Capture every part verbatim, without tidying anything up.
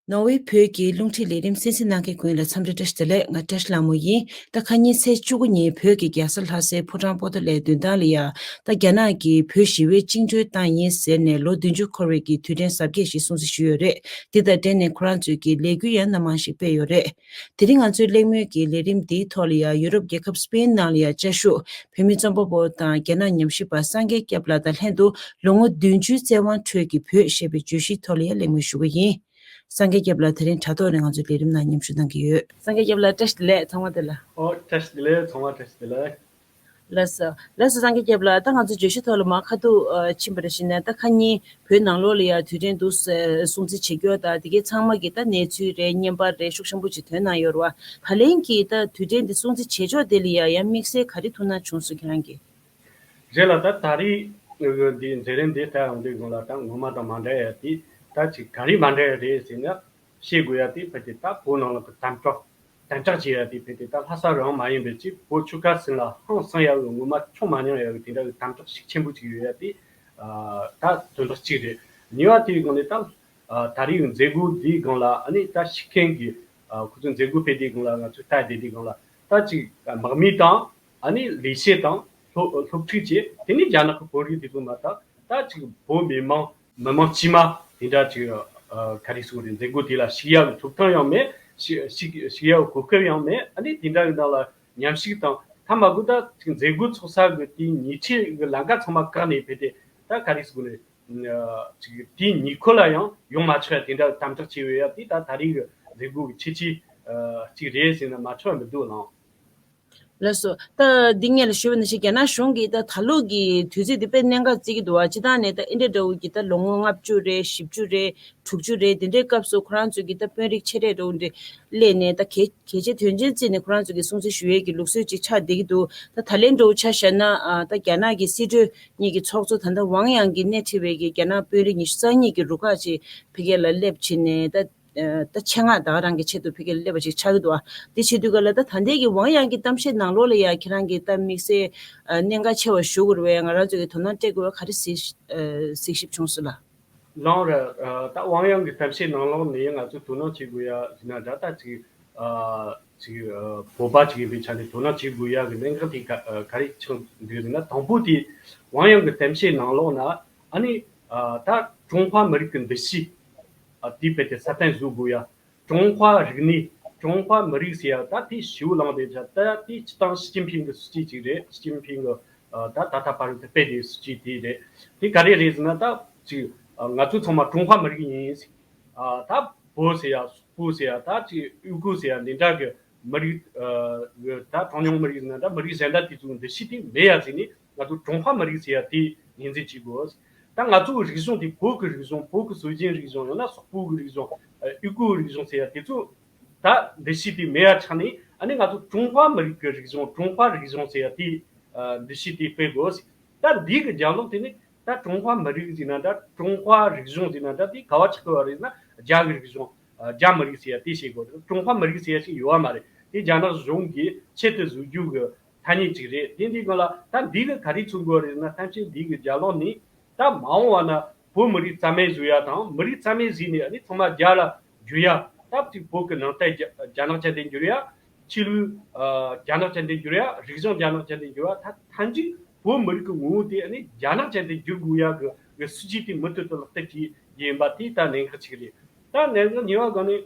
ནོར་ཝེ་བོད་ཀྱི་རླུང་འཕྲིན་ལས་རིམ་གསན་གཟིགས་གནང་མཁན་ཀུན་ལ་འཚམས་འདྲི་བཀྲ་ཤིས་བདེ་ལེགས། ང་བཀྲ་ཤིས་ལྷ་མོ་ཡིན། ད་ཁ་ཉིན་ཚེས་བཅུ་དགུ་ཉིན་བོད་ཀྱི་རྒྱལ་ས་ལྷ་སའི་ཕོ་བྲང་པོ་ཏཱ་ལའི་མདུན་ཐང་ལ་ཡ། ད་རྒྱ་ནག་གི་བོད་ཞི་བའི་བཅིངས་འགྲོལ་བཏང་ཡིན་ཟེར་ནས་ལོ་བདུན་ཅུ་འཁོར་བའི་གི་དུས་དྲན་གཟབ་རྒྱས་ཤིག་སྲུང་བརྩི་ཞུས་ཡོད་རེད། འདི་དང་འབྲེལ་ནས་ཁོ་རང་ཚོས་ཀྱི་ལས་འགུལ་ཡང་སྣ་མང་ཞིག་སྤེལ་ཡོད་རེད། དེ་རིང་ང་ཚོའི་གླེང་མོལ་གྱི་ལས་རིམ་འདིའི་ཐོག་ལ་ཡ། ཡུ་རོབ་རྒྱལ་ཁབ་སྤེན་ནང་ལ་ཡ་བཅའ་བཞུགས་བོད་མི་རྩོམ་པ་པོ་དང་རྒྱ་ནག་ཉམས་ཞིབ་པ་སངས་རྒྱས་སྐྱབས་ལགས་དང་ལྷན་དུ་ལོ་ངོ་བདུན་ཅུའི་བཙན་དབང་ཁྲོད་ཀྱི་བོད་ཞེས་པའི་བརྗོད་གཞིའི་ཐོག་ལ་ཡ་གླེང་མོལ་ཞུ་གི་ཡིན། སངས་རྒྱས་སྐྱབས་ལགས་དེ་རིང་དྲ་ཐོག་ནས་ང་ཚོའི་ལས་རིམ་ནང་མཉམ་ཞུགས་གནང་གི་ཡོད། སངས་རྒྱས་སྐྱབས་ལགས་བཀྲ་ཤིས་བདེ་ལེགས། ཚང་མ་བདེ་ལ། ཨོ་བཀྲ་ཤིས་བདེ་ལེགས། ཚང་མ་བཀྲ་ཤིས་བདེ་ལེགས། ལགས་སོ། ལགས་སོ། སངས་རྒྱས་སྐྱབས་ལགས། ད་ང་ཚོ་བརྗོད་གཞི་ཐོག་ལ་མར་ཁ་ཐུག་ཨ་ཕྱིན་པ་རེ་བཞིན་ནས། ད་ཁ་ཉིན་བོད་ནང་ལོགས་ལ་ཡ་དུས་དྲན་འདུག་སེ་སྲུང་བརྩི་བྱེད་རྒྱུ་དང་དེ་གའི་ཚང་མ་གི་ད་གནས་ཚུལ་རེད། བརྙན་པར་རེད། ཤུགས་ཆེན་པོ་ཅིག་ཐོན་གནང་ཡོད་རེད་བ། ད་ལན་གྱི་ད་དུས་དྲན་འདི་སྲུང་བརྩི་བྱེད་ཕྱོགས་དེ་ལ་ཡ་ཡང་དམིགས་བསལ་ག་རེ་ཐུགས་སྣང་བྱུང་སོང་ཁྱེད་རང་གི། རེད་ལ། ད་ད་རེས་འདི་མཛད་རིམ་འདི་ལྟ་ཡོང་དུས་སྒང་ལ་ད་སྔོན་མ་དང་མ་འདྲ་ཡ་དེ་ད་ཅིག་ག་རེ་མ་འདྲ་ཡ་རེད་ཟེར་ན། ཤེས་དགོས་ཡ་དེ་ཕལ་ཆེར་ད་བོད་ནང་ལ་གི་དམ་དྲག་དམ་དྲག་བྱེད་ཡ་དེ་ཕལ་ཆེར་ད་ལྷ་ས་རང་མ་ཡིན་པའི་ཅིག་བོད་ཆོལ་ཁ་ཟིན་ལ་ཧང་སང་ཡ་གི་ངོ་མ་ཆོ་མ་མྱོང་ཡ་གི་དེ་འདྲ་གི་དམ་དྲག་ཤུགས་ཆེན་པོ་ཅིག་ཡོད་ཡ་དེ་ད་དོན་དག་གཅིག་རེད། གཉིས་པ་དེའི་སྒང་ནས་ད་ད་རེས་མཛད་སྒོ་འདིའི་སྒང་ལ་ཨ་ནི་ད་ཤེས་མཁན་གྱི་ཁོ་ཚོའི་མཛད་སྒོ་སྤེལ་དུས་སྒང་ལ་ང་ཚོས་ལྟ་བསྡད་དུས་སྒང་ལ་ད་ཅིག་དམག་མི་དང་ཨ་ནི་ལས་བྱེད་དང་སློབ་སློབ་ཕྲུག་བཅས་དེ་ནས་རྒྱ་ནག་གི་དཔོན་རིགས་དེ་ཚོ་མ་ད་ད་ཅིག་བོད་མི་མང་མི་མང་དཀྱུས་མ་དེ་འདྲ་ཅིག་ག་རེ་ཟེར་དགོས་རེད། མཛད་སྒོ་དེ་ལ་ཞུགས་ཡག་གི་ཐོབ་ཐང་ཡང་མེད། ཞུགས་ཞུགས་ཞུགས་ཡག་གི་གོ་སྐབས་ཡང་མེད། ཨ་ནི་དེ་འདྲ་གི་ནང་ལ་མཉམ་ཞུགས་དང་། ཐ་མ་གུ་ད་ཅིག་མཛད་སྒོ་ཚོགས་ས་གི་དེའི་ཉེ་འཁྲིས་གི་ལམ་ཁ་ཚང་མ་བཀག་ནས་ཕེབས་ཏེ་ད་ག་རེ་ཟེར་དགོས་རེད། ཅིག་དེའི་ཉེ་འཁོར་ལ་ཡང་ཡོང་མ་ཆོག་ཡ་དེ་འདྲ་དམ་དྲག་བྱས་ཡོད་ཡ་དེ་ད་ད་རེས་གི་མཛད་སྒོ་གི་ཁྱད་ཆོས་ཅིག་རེད་ཟེར་ན་མ་ཆོག་ཡ་མི་འདུག་ལགས། ལགས་སོ། ད་འདི་སྔོན་ལ་ཞུས་པ་ནང་བཞིན་རྒྱ་ནག་གཞུང་གིས་ད་ད་ལོ་གི་དུས་ཚོད་འདི་དཔེ་གནད་འགག་བརྩི་གི་འདུག་བ། སྤྱིར་བཏང་ནས་ད་ཨིན་ཌི་ཡ་འདྲ་བོ་གི་ད་ལོ་ངོ་ལྔ་བཅུ་རེད། བཞི་བཅུ་རེད། དྲུག་ཅུ་རེད། དེ་འདྲའི་སྐབས་སུ་ཁོ་རང་ཚོ་གི་ད་དཔོན་རིགས་ཆེ་གྲས་འདྲ་བོ་འདྲ་སླེབས་ནས་ད་གལ་གལ་ཆེ་དོན་ཆེན་བརྩིས་ནས་ཁོ་རང་ཚོ་གི་སྲུང་བརྩི་ཞུ་ཡས་ཀྱི་ལུགས་སྲོལ་ཅིག་ཆགས་བསྡད་ཀྱི་འདུག་ད་ད་ལན་འདྲ་བོ་ཆ་བཞག་ན་ཨ་ད་རྒྱ་ནག་གི་སྲིད་གྲོས་གཉིས་ཀྱི་ཚོགས་གཙོ་ད་ལྟ་ཝང་དབྱང་གིས་སྣེ་ཁྲིད་པའི་གི་རྒྱ་ནག་དཔོན་རིགས་ཉི་ཤུ་རྩ་གཉིས་ཀྱི་རུ་ཁག་ཅིག་ཕ་གི་ལ་སླེབས་ཕྱིན་ནས་ད། ད་ཆེད་མངགས་ད་ག་རང་གི་ཆེད་དུ་ཕ་གི་ལ་སླེབས་པ་ཅིག་ཆགས་ཀྱི་འདུག་ཨ། དེ་བྱེད་དུས་ག་ལ་ད་ད་ལྟའི་གི་ཝང་དབྱང་གི་གཏམ་བཤད་ནང་ལོགས་ལ་ཡ་ཁྱེད་རང་གིས་ད་དམིགས་བསལ་ཨ་གནད་འགག་ཆེ་བ་ཞུ་དགོས་རེད་བས། ང་རང་ཚོ་གི་དོ་སྣང་སྤྲད་དགོས་པ་ག་རེ་གཟིགས་ཨ་གཟིགས་ཞིབ་བྱུང་སོང་ལགས། ལགས་རེད། ཨ་ད་ཝང་དབྱང་གི་གཏམ་བཤད་ནང་ལོགས་ནས་ང་ཚོས་དོ་སྣང་བྱེད་དགོས་ཡ་ཟེར་ན་འདྲ། ད་ཅིག་ཨ་ཅིག་ཨ་བོད་པ་ཅིག་ཡིན་པའི་ཆ་ནས་དོ་སྣང་བྱེད་དགོས་ཡ་གི་གནད་འགག་དེ་ག་ཨ་ག་རེ་ཆགས་འདུག་ཟེར་ན། དང་པོ་དེ་ཝང་དབྱང་གི་གཏམ་བཤད་ནང་ལོགས་ན་ཨ་ནི་ཨ་ད་ཀྲུང་ཧྭ་མི་རིགས་ཀྱི་འདུ་ཤེས་ཨ་དེ་རྦད་དེ་སྲ་བརྟན་བཟོ་དགོས་ཡ། ཀྲུང་ཧྭ་རིག་གནས། ཀྲུང་ཧྭ་མི་རིགས་ཟེར་ཡ་ད་དེ་ཞེ་པོ་ལངས་བསྡད་ཆ། ད་དེ་སྤྱིར་བཏང་ཞི་ཅིན་ཕིང་གི་སྲིད་ཇུས་ཅིག་རེད། ཞི་ཅིན་ཕིང་གི་ཨ་ད་ད་ལྟ་བར་དུ་སྤེལ་བསྡད་སྲིད་ཇུས་དེ་རེད། དེ་ག་རེ་རེད་ཟེར་ན། ད་ཅིག་ཨ་ང་ཚོ་ཚང་མ་ཀྲུང་ཧྭ་མི་རིགས་ཡིན། ཨ་ད་བོད་ཟེར་ཡ། སོག་པོ་ཟེར་ཡ། ད་ཅིག་ཡུ་གུར་ཟེར་ཡ་འདི་འདྲ་གི་མི་རིགས་ཨ་ད་གྲངས་ཉུང་མི་རིགས་ཟེར་ན་འདྲ། མི་རིགས་གཞན་དག་དེ་ཚོའི་འདུ་ཤེས་དེ་མེད་ཡ་ཟེར་ནས། ང་ཚོ་ཀྲུང་ཧྭ་མི་རིགས་ཟེར་ཡ་དེ་ངོས་འཛིན་བྱེད་དགོས། ད་ང་ཚོའི་རིག་གཞུང་དེ་བོད་ཀྱི་རིག་གཞུང་། བོད་ཀྱི་སྲོལ་རྒྱུན་རིག་གཞུང་། ཡང་ན་སོག་པོ་གི་རིག་གཞུང་། ཨ་ཡུ་གུར་རིག་གཞུང་ཟེར་ཡ་དེ་ཚོ་ད་འདུ་ཤེས་དེ་མེད་ཡ་ཆགས་ནས། ཨ་ནི་ང་ཚོ་ཀྲུང་ཧྭ་མི་རིགས་ཀྱི་རིག་གཞུང་། ཀྲུང་ཧྭ་རིག་གཞུང་ཟེར་ཡ་དེ་ཨ་འདུ་ཤེས་དེ་སྤེལ་དགོས། ད་འདི་གི་རྒྱབ་ལོགས་དེ་ནི་ད་ཀྲུང་ཧྭ་མི་རིགས་ཟེར་ན་འདྲ། ཀྲུང་ཧྭ་རིག་གཞུང་ཟེར་ན་འདྲ། དེ་ག་བ་ཆགས་ཀྱི་ཡོད་རེད་ཟེར་ན། རྒྱ་གི་རིག་གཞུང་། ཨ་རྒྱ་མི་རིགས་ཟེར་ཡ་དེ་བྱེད་དགོས། ཀྲུང་ཧྭ་མི་རིགས་ཟེར་ཡ་ཞིག་ཡོད་བ་མ་རེད། དེ་རྒྱ་ནག་གཞུང་གིས་ཆེད་དུ་བཟོ་རྒྱུ་གི་ཐ་སྙད་ཅིག་རེད། དེ་འདི་སྒང་ལ་ད་འདི་གི་ག་རེ་མཚོན་དགོས་རེད་ཟེར་ན། ཐམས་ཅད་འདི་གི་རྒྱབ་ལོགས་ནས་ད་མ་འོངས་པ་ན་བོད་མི་རིགས་རྩ་མེད་བཟོ་ཡ་དང་། མི་རིགས་རྩ་མེད་བཟོས་ནས་ཨ་ནི་ཚང་མ་རྒྱ་ལ་བསྒྱུར་ཡ། ད་ཅིག་བོད་ཀྱི་ནང་བསྟན་རྒྱ་རྒྱ་ནག་ཅན་དུ་བསྒྱུར་ཡ། ཆོས་ལུགས་ཨ་རྒྱ་ནག་ཅན་དུ་བསྒྱུར་ཡ། རིག་གཞུང་རྒྱ་ནག་ཅན་དུ་བསྒྱུར་བ། ད་མཐའ་མཇུག་བོད་མི་རིགས་ཀྱི་ངོ་བོ་དེ་ཨ་ནི་རྒྱ་ནག་ཅན་དུ་བསྒྱུར་དགོས་ཡ་གི་གི་སྲིད་ཇུས་དེ་མུ་མཐུད་དུ་ལག་བསྟར་བྱེད་རྒྱུ་ཡིན་པ་དེ་ད་གནད་འགག་ཅིག་རེད། ད་གནད་འགག་གཉིས་པ་སྒང་ནས།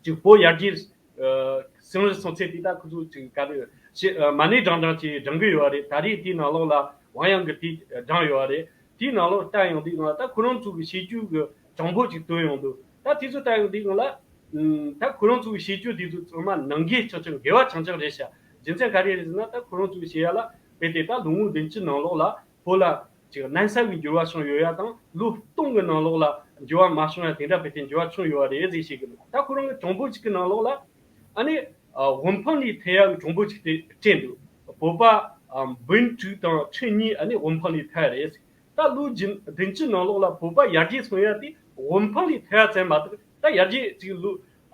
ཅིག་བོད་ཡར་རྒྱས་ཨ་སྲིད་བློན་སོང་ཚེ་དེ་ད་ཁོ་ཚོ་ཅིག་ག་རེ་ཞེ་ཨ་མ་ཎི་བགྲང་བགྲང་ཅིག་བགྲང་གི་ཡོད་རེད། ད་རེས་དེའི་ནང་ལོགས་ལ་ཝང་དབྱང་གིས་དེ་བགྲངས་ཡོད་རེད། དེའི་ནང་ལོགས་ལྟ་ཡོང་དུས་སྒང་ལ་ད་ཁོ་རང་ཚོ་གི་བཤད་རྒྱུ་གི་གྲངས་འབོར་ཅིག་བཏོན་ཡོང་འདུག་ད་དེ་ཚོ་ལྟ་ཡོང་དུས་སྒང་ལ་ཨམ་ད་ཁོ་རང་ཚོ་གི་བཤད་རྒྱུ་དེ་ཚོ་ཚང་མ་ནང་འགལ་རྐྱང་རྐྱང་། འགལ་བ་རྐྱང་རྐྱང་རེད་ཤག་རྒྱུ་མཚན་ག་རེ་རེད་ཟེར་ན། ད་ཁོ་རང་ཚོ་གི་བཤད་ཡ་ལ་རྦད་དེ་ད་ལོ་ངོ་བདུན་ཅུ་ནང་ལོགས་ལ་བོད་ལ་ཅིག་གནམ་ས་གི་འགྱུར་བ་བྱུང་ཡོད་ཡ་དང་། ལོ་སྟོང་གི་ནང་ལོགས་ལ་འགྱུར་བ་མ་བྱུང་ཡ་དེ་འདྲ་རྦད་དེ་འགྱུར་བ་བྱུང་ཡོད་པ་རེད་ཟེར་བཤད་གི་འདུག་ད་ཁོ་རང་གི་གྲངས་འབོར་ཅིག་གི་ནང་ལོགས་ལ་ཨ་ནི་ཨ་དབུལ་ཕོངས་ལས་ཐར་ཡ་གི་གྲངས་འབོར་ཅིག་དེ་སྤྲད་འདུག་བོད་པ་ཨ་འབུམ་དྲུག་དང་ཁྲི་གཉིས་ཨ་ནི་དབུལ་ཕོངས་ལས་ཐར་རེད། ད་ལོ་བདུན་བདུན་ཅུ་ནང་ལོགས་ལ་བོད་པ་ཡར་རྒྱས་སོང་ཡ་དེ་དབུལ་ཕོངས་ལས་ཐར་ཡ་ཙམ་མ་གཏོགས། ད་ཡར་རྒྱས་ཅིག་ལོ་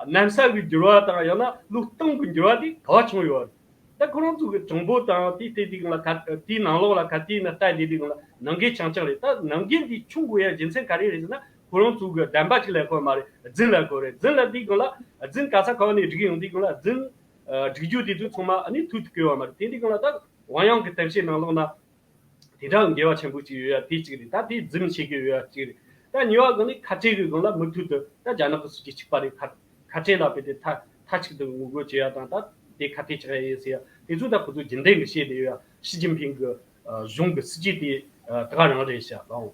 གནམ་ས་གི་འགྱུར་བ་དང་ཡང་ན་ལོ་སྟོང་གི་འགྱུར་བ་དེ་ག་བ་བྱུང་ཡོད་རེད། ད་ཁོ་རང་ཚོ་གི་གྲངས་འབོར་དང་དེ་བལྟས་དུས་སྒང་ལ་ག་དེའི་ནང་ལོགས་ལ་ག་དེའི་ནང་ལྟ་བསྡད་དུས་སྒང་ལ་ནང་འགལ་རྐྱང་རྐྱང་རེད། ད་ནང་འགལ་འདི་བྱུང་དགོས་ཡ་རྒྱུ་མཚན་ག་རེ་རེད་ཟེར་ན། ཁོ་རང་ཚོ་གི་བདེན་པ་ཅིག་ལབ་ཁོ་མ་རེད། རྫུན་ལབ་ཁོ་རེད། རྫུན་ལབ་དུས་སྒང་ལ་རྫུན་ག་ས་ག་བ་ནས་སྒྲིག་ཡོང་དུས་སྒང་ལ་རྫུན་སྒྲིག་རྒྱུ་དེ་ཚོ་ཚང་མ་ཨ་ནི་ཐུག་ཏུ་བཀོད་པ་མ་རེད། དེ་དུས་སྒང་ལ་ད་ཝང་ཡང་གི་གཏམ་བཤད་ནང་ལོགས་ན། དེ་འདྲ་འགལ་བ་ཆེན་པོ་ཅིག་ཡོད་ཡ་དེ་གཅིག་རེད། ད་དེ་རྫུན་བཤད་གི་ཡོད་ཡ་གཅིག་རེད། ད་གཉིས་པ་གང་ནི་ཁ་བྲལ་གི་སྒང་ལ་མུ་མཐུད་དུ་ད་རྒྱ་ནག་གི་སྲིད་ཇུས་གཅིག་པ་རེད། ཁ་ཁ་བྲལ་ལ་བས་ཏེ་མཐའ་མཐའ་གཅིག་ཏུ་ངོ་རྒོལ་བྱེད་ཡ་དང་ད་དེ་ཁ་གཏད་གཅོག་ཡ་ཡིན་ཟེར་ཡ་དེ་ཚོ་ད་ཁོ་ཚོ་རྒྱུན་ལྡན་གི་བཤད་བསྡད་ཡོད་ཡ། ཞི་ཅིན་ཕིང་གི་གཞུང་གི་སྲིད་ཇུས་དེ་ད་ག་རང་རེད་ཤག་ལགས།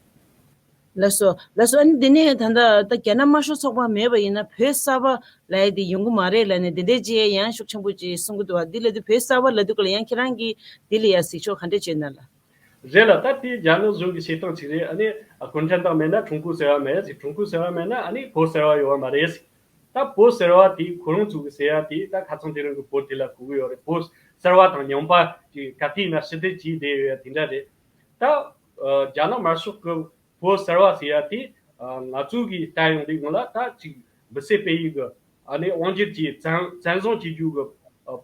ལགས་སོ། ལགས་སོ། ཨ་ནི་འདི་ནས་ད་ལྟ་ད་རྒྱ་ནག་དམར་ཤོག་ཚོགས་པ་མེད་པ་ཡིན་ན་བོད་གསར་པ་ལབ་ཡ་དེ་ཡོང་གི་མ་རེད་ལབ་ནས་འདི་འདྲའི་ཅིག་ཡང་ཤུགས་ཆེན་པོ་ཅིག་གསུང་གི་འདུག་བ། འདི་ལབ་དུས་བོད་གསར་པ་ལབ་དུས་སྐབས་ལ་ཡང་ཁྱེད་རང་གིས་འདི་ལ་ཡང་གཟིགས་ཕྱོགས་ག་འདྲ་བྱས་ན་ལ། རེད་ལ་ད་དེ་རྒྱ་ནག་གཞུང་གི་བྱེད་སྟངས་ཅིག་རེད། ཨ་ནི་གུང་ཁྲན་ཏང་མེད་ན་ཀྲུང་གོ་གསར་པ་མེད་ཟེར། ཀྲུང་གོ་གསར་པ་མེད་ན་ཨ་ནི་བོད་གསར་པ་ཡོད་པ་མ་རེད་ཟེར། ད་བོད་གསར་པ་དེ་ཁོ་རང་ཚོ་གི་ཟེར་ཡ་དེ་ད་ཁ་ཚང་དེ་རང་གི་བོད་དེ་ལ་གོ་གི་ཡོད་རེད། བོད་གསར་པ་དང་ཉམས་པ་ཅིག་ག་དུས་ན་ཕྱི་བསྡད་ཅིག་བསྡད་ཡོད་ཡ་དེ་འདྲ་རེད། ད་རྒྱ་ནག་དམར་ཤོག་གི་བོད་གསར་པ་ཟེར་ཡ་དེ་ང་ཚོ་གི་ལྟ་ཡོང་དུས་སྒང་ལ་ད་ཅིག་མི་སེར་སྤེལ་ཡུལ་གི་ཨ་ནི་དབང་སྒྱུར་གྱི་བཙན་བཙན་བཟུང་བྱེད་རྒྱུ་གི་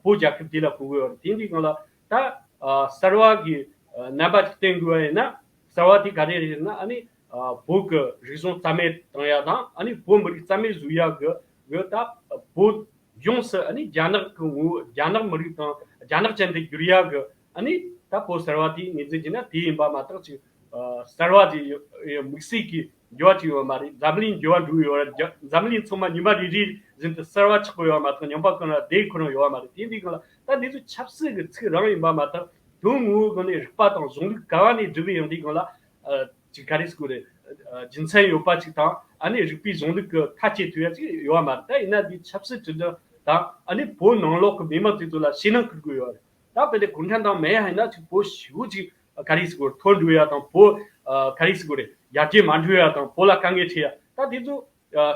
བོད་རྒྱལ་ཁབ་དེ་ལ་གོ་གི་ཡོད་རེད། དེ་འདི་སྒང་ལ་ད་གསར་པ་གི་རྣམ་པ་ཅིག་བསྟན་དགོས་པ་ཡིན་ན་གསར་པ་དེ་ག་རེ་རེད་ཟེར་ན་ཨ་ནི་བོད་གི་རིག་གཞུང་རྩ་མེད་བཏང་ཡ་དང་ཨ་ནི་བོད་མི་རིགས་རྩ་མེད་བཟོ་ཡ་གི་གི་ད་བོད་ཡོངས་སུ་ཨ་ནི་རྒྱ་ནག་གི་ངོ་རྒྱ་ནག་མི་རིགས་དང་རྒྱ་ནག་ཅན་དུ་བསྒྱུར་ཡ་གི་ཨ་ནི་ད་བོད་གསར་པ་དེའི་ངོས་འཛིན་བྱས་ན་དེ་ཡིན་པ་མ་གཏོགས་ཅིག་གསར་པ་དེ་དམིགས་བསལ་གྱི་འགྱུར་བ་ཅིག་ཡོད་མ་རེད། འཛམ་གླིང་འགྱུར་བ་འགྲོ་ཡོད་རེད། རྒྱ་འཛམ་གླིང་ཚང་མ་ཉི་མ་རེ་རེ་བཞིན་དུ་གསར་པ་ཆགས་པ་ཡོད་མ་གཏོགས་ཉམས་པ་གང་ལ་བསྡད་ཁོ་རང་ཡོད་མ་རེད། དེ་འདི་གང་ལ་ད་འདི་ཚོ་ཆབ་སྲིད་ཀྱི་ཚིག་རང་ཡིན་པ་མ་གཏོགས་དོན་དངོས་གང་ནས་རིག་པ་དང་གཞུང་ལུགས་ག་བ་ནས་སྒྲུབ་ཡོང་དུས་གང་ལ་ཅིག་ག་རེ་ཟེར་དགོས་རེད། རྒྱུ་མཚན་ཡོད་པ་ཅིག་དང་ཨ་ནི་རིག་པའི་གཞུང་ལུགས་ཀྱི་ཁ་གཅད་ཐུབ་ཡ་ཅིག་ཡོད་པ་མ་རེད། ད་ཡིན་ན་འདི་ཆབ་སྲིད་དྲིལ་བསྒྲགས་དང་ཨ་ནི་བོད་ནང་ལོགས་ཀྱི་མི་མང་དེ་ཚོ་ལ་ཞེད་སྣང་སྐུལ་དགོས་ཡོད་རེད། ད་དཔེ་དེ་གུང་ཁྲན་ཏང་མེད་ཡ་ཡིན་ན་ཅིག་བོད་ཞེ་པོ་ཅིག་ག་རེ་ཟེར་དགོས་རེད། ཐོར་འགྲོ་ཡ་དང་བོད་ག་རེ་ཟེར་དགོས་རེད། ཡར་རྒྱས་མ་འགྲོ་ཡ་དང་བོད་ལ་དཀའ་ངལ་འཕྲད་ཡ་ད་དེ་ཚོ་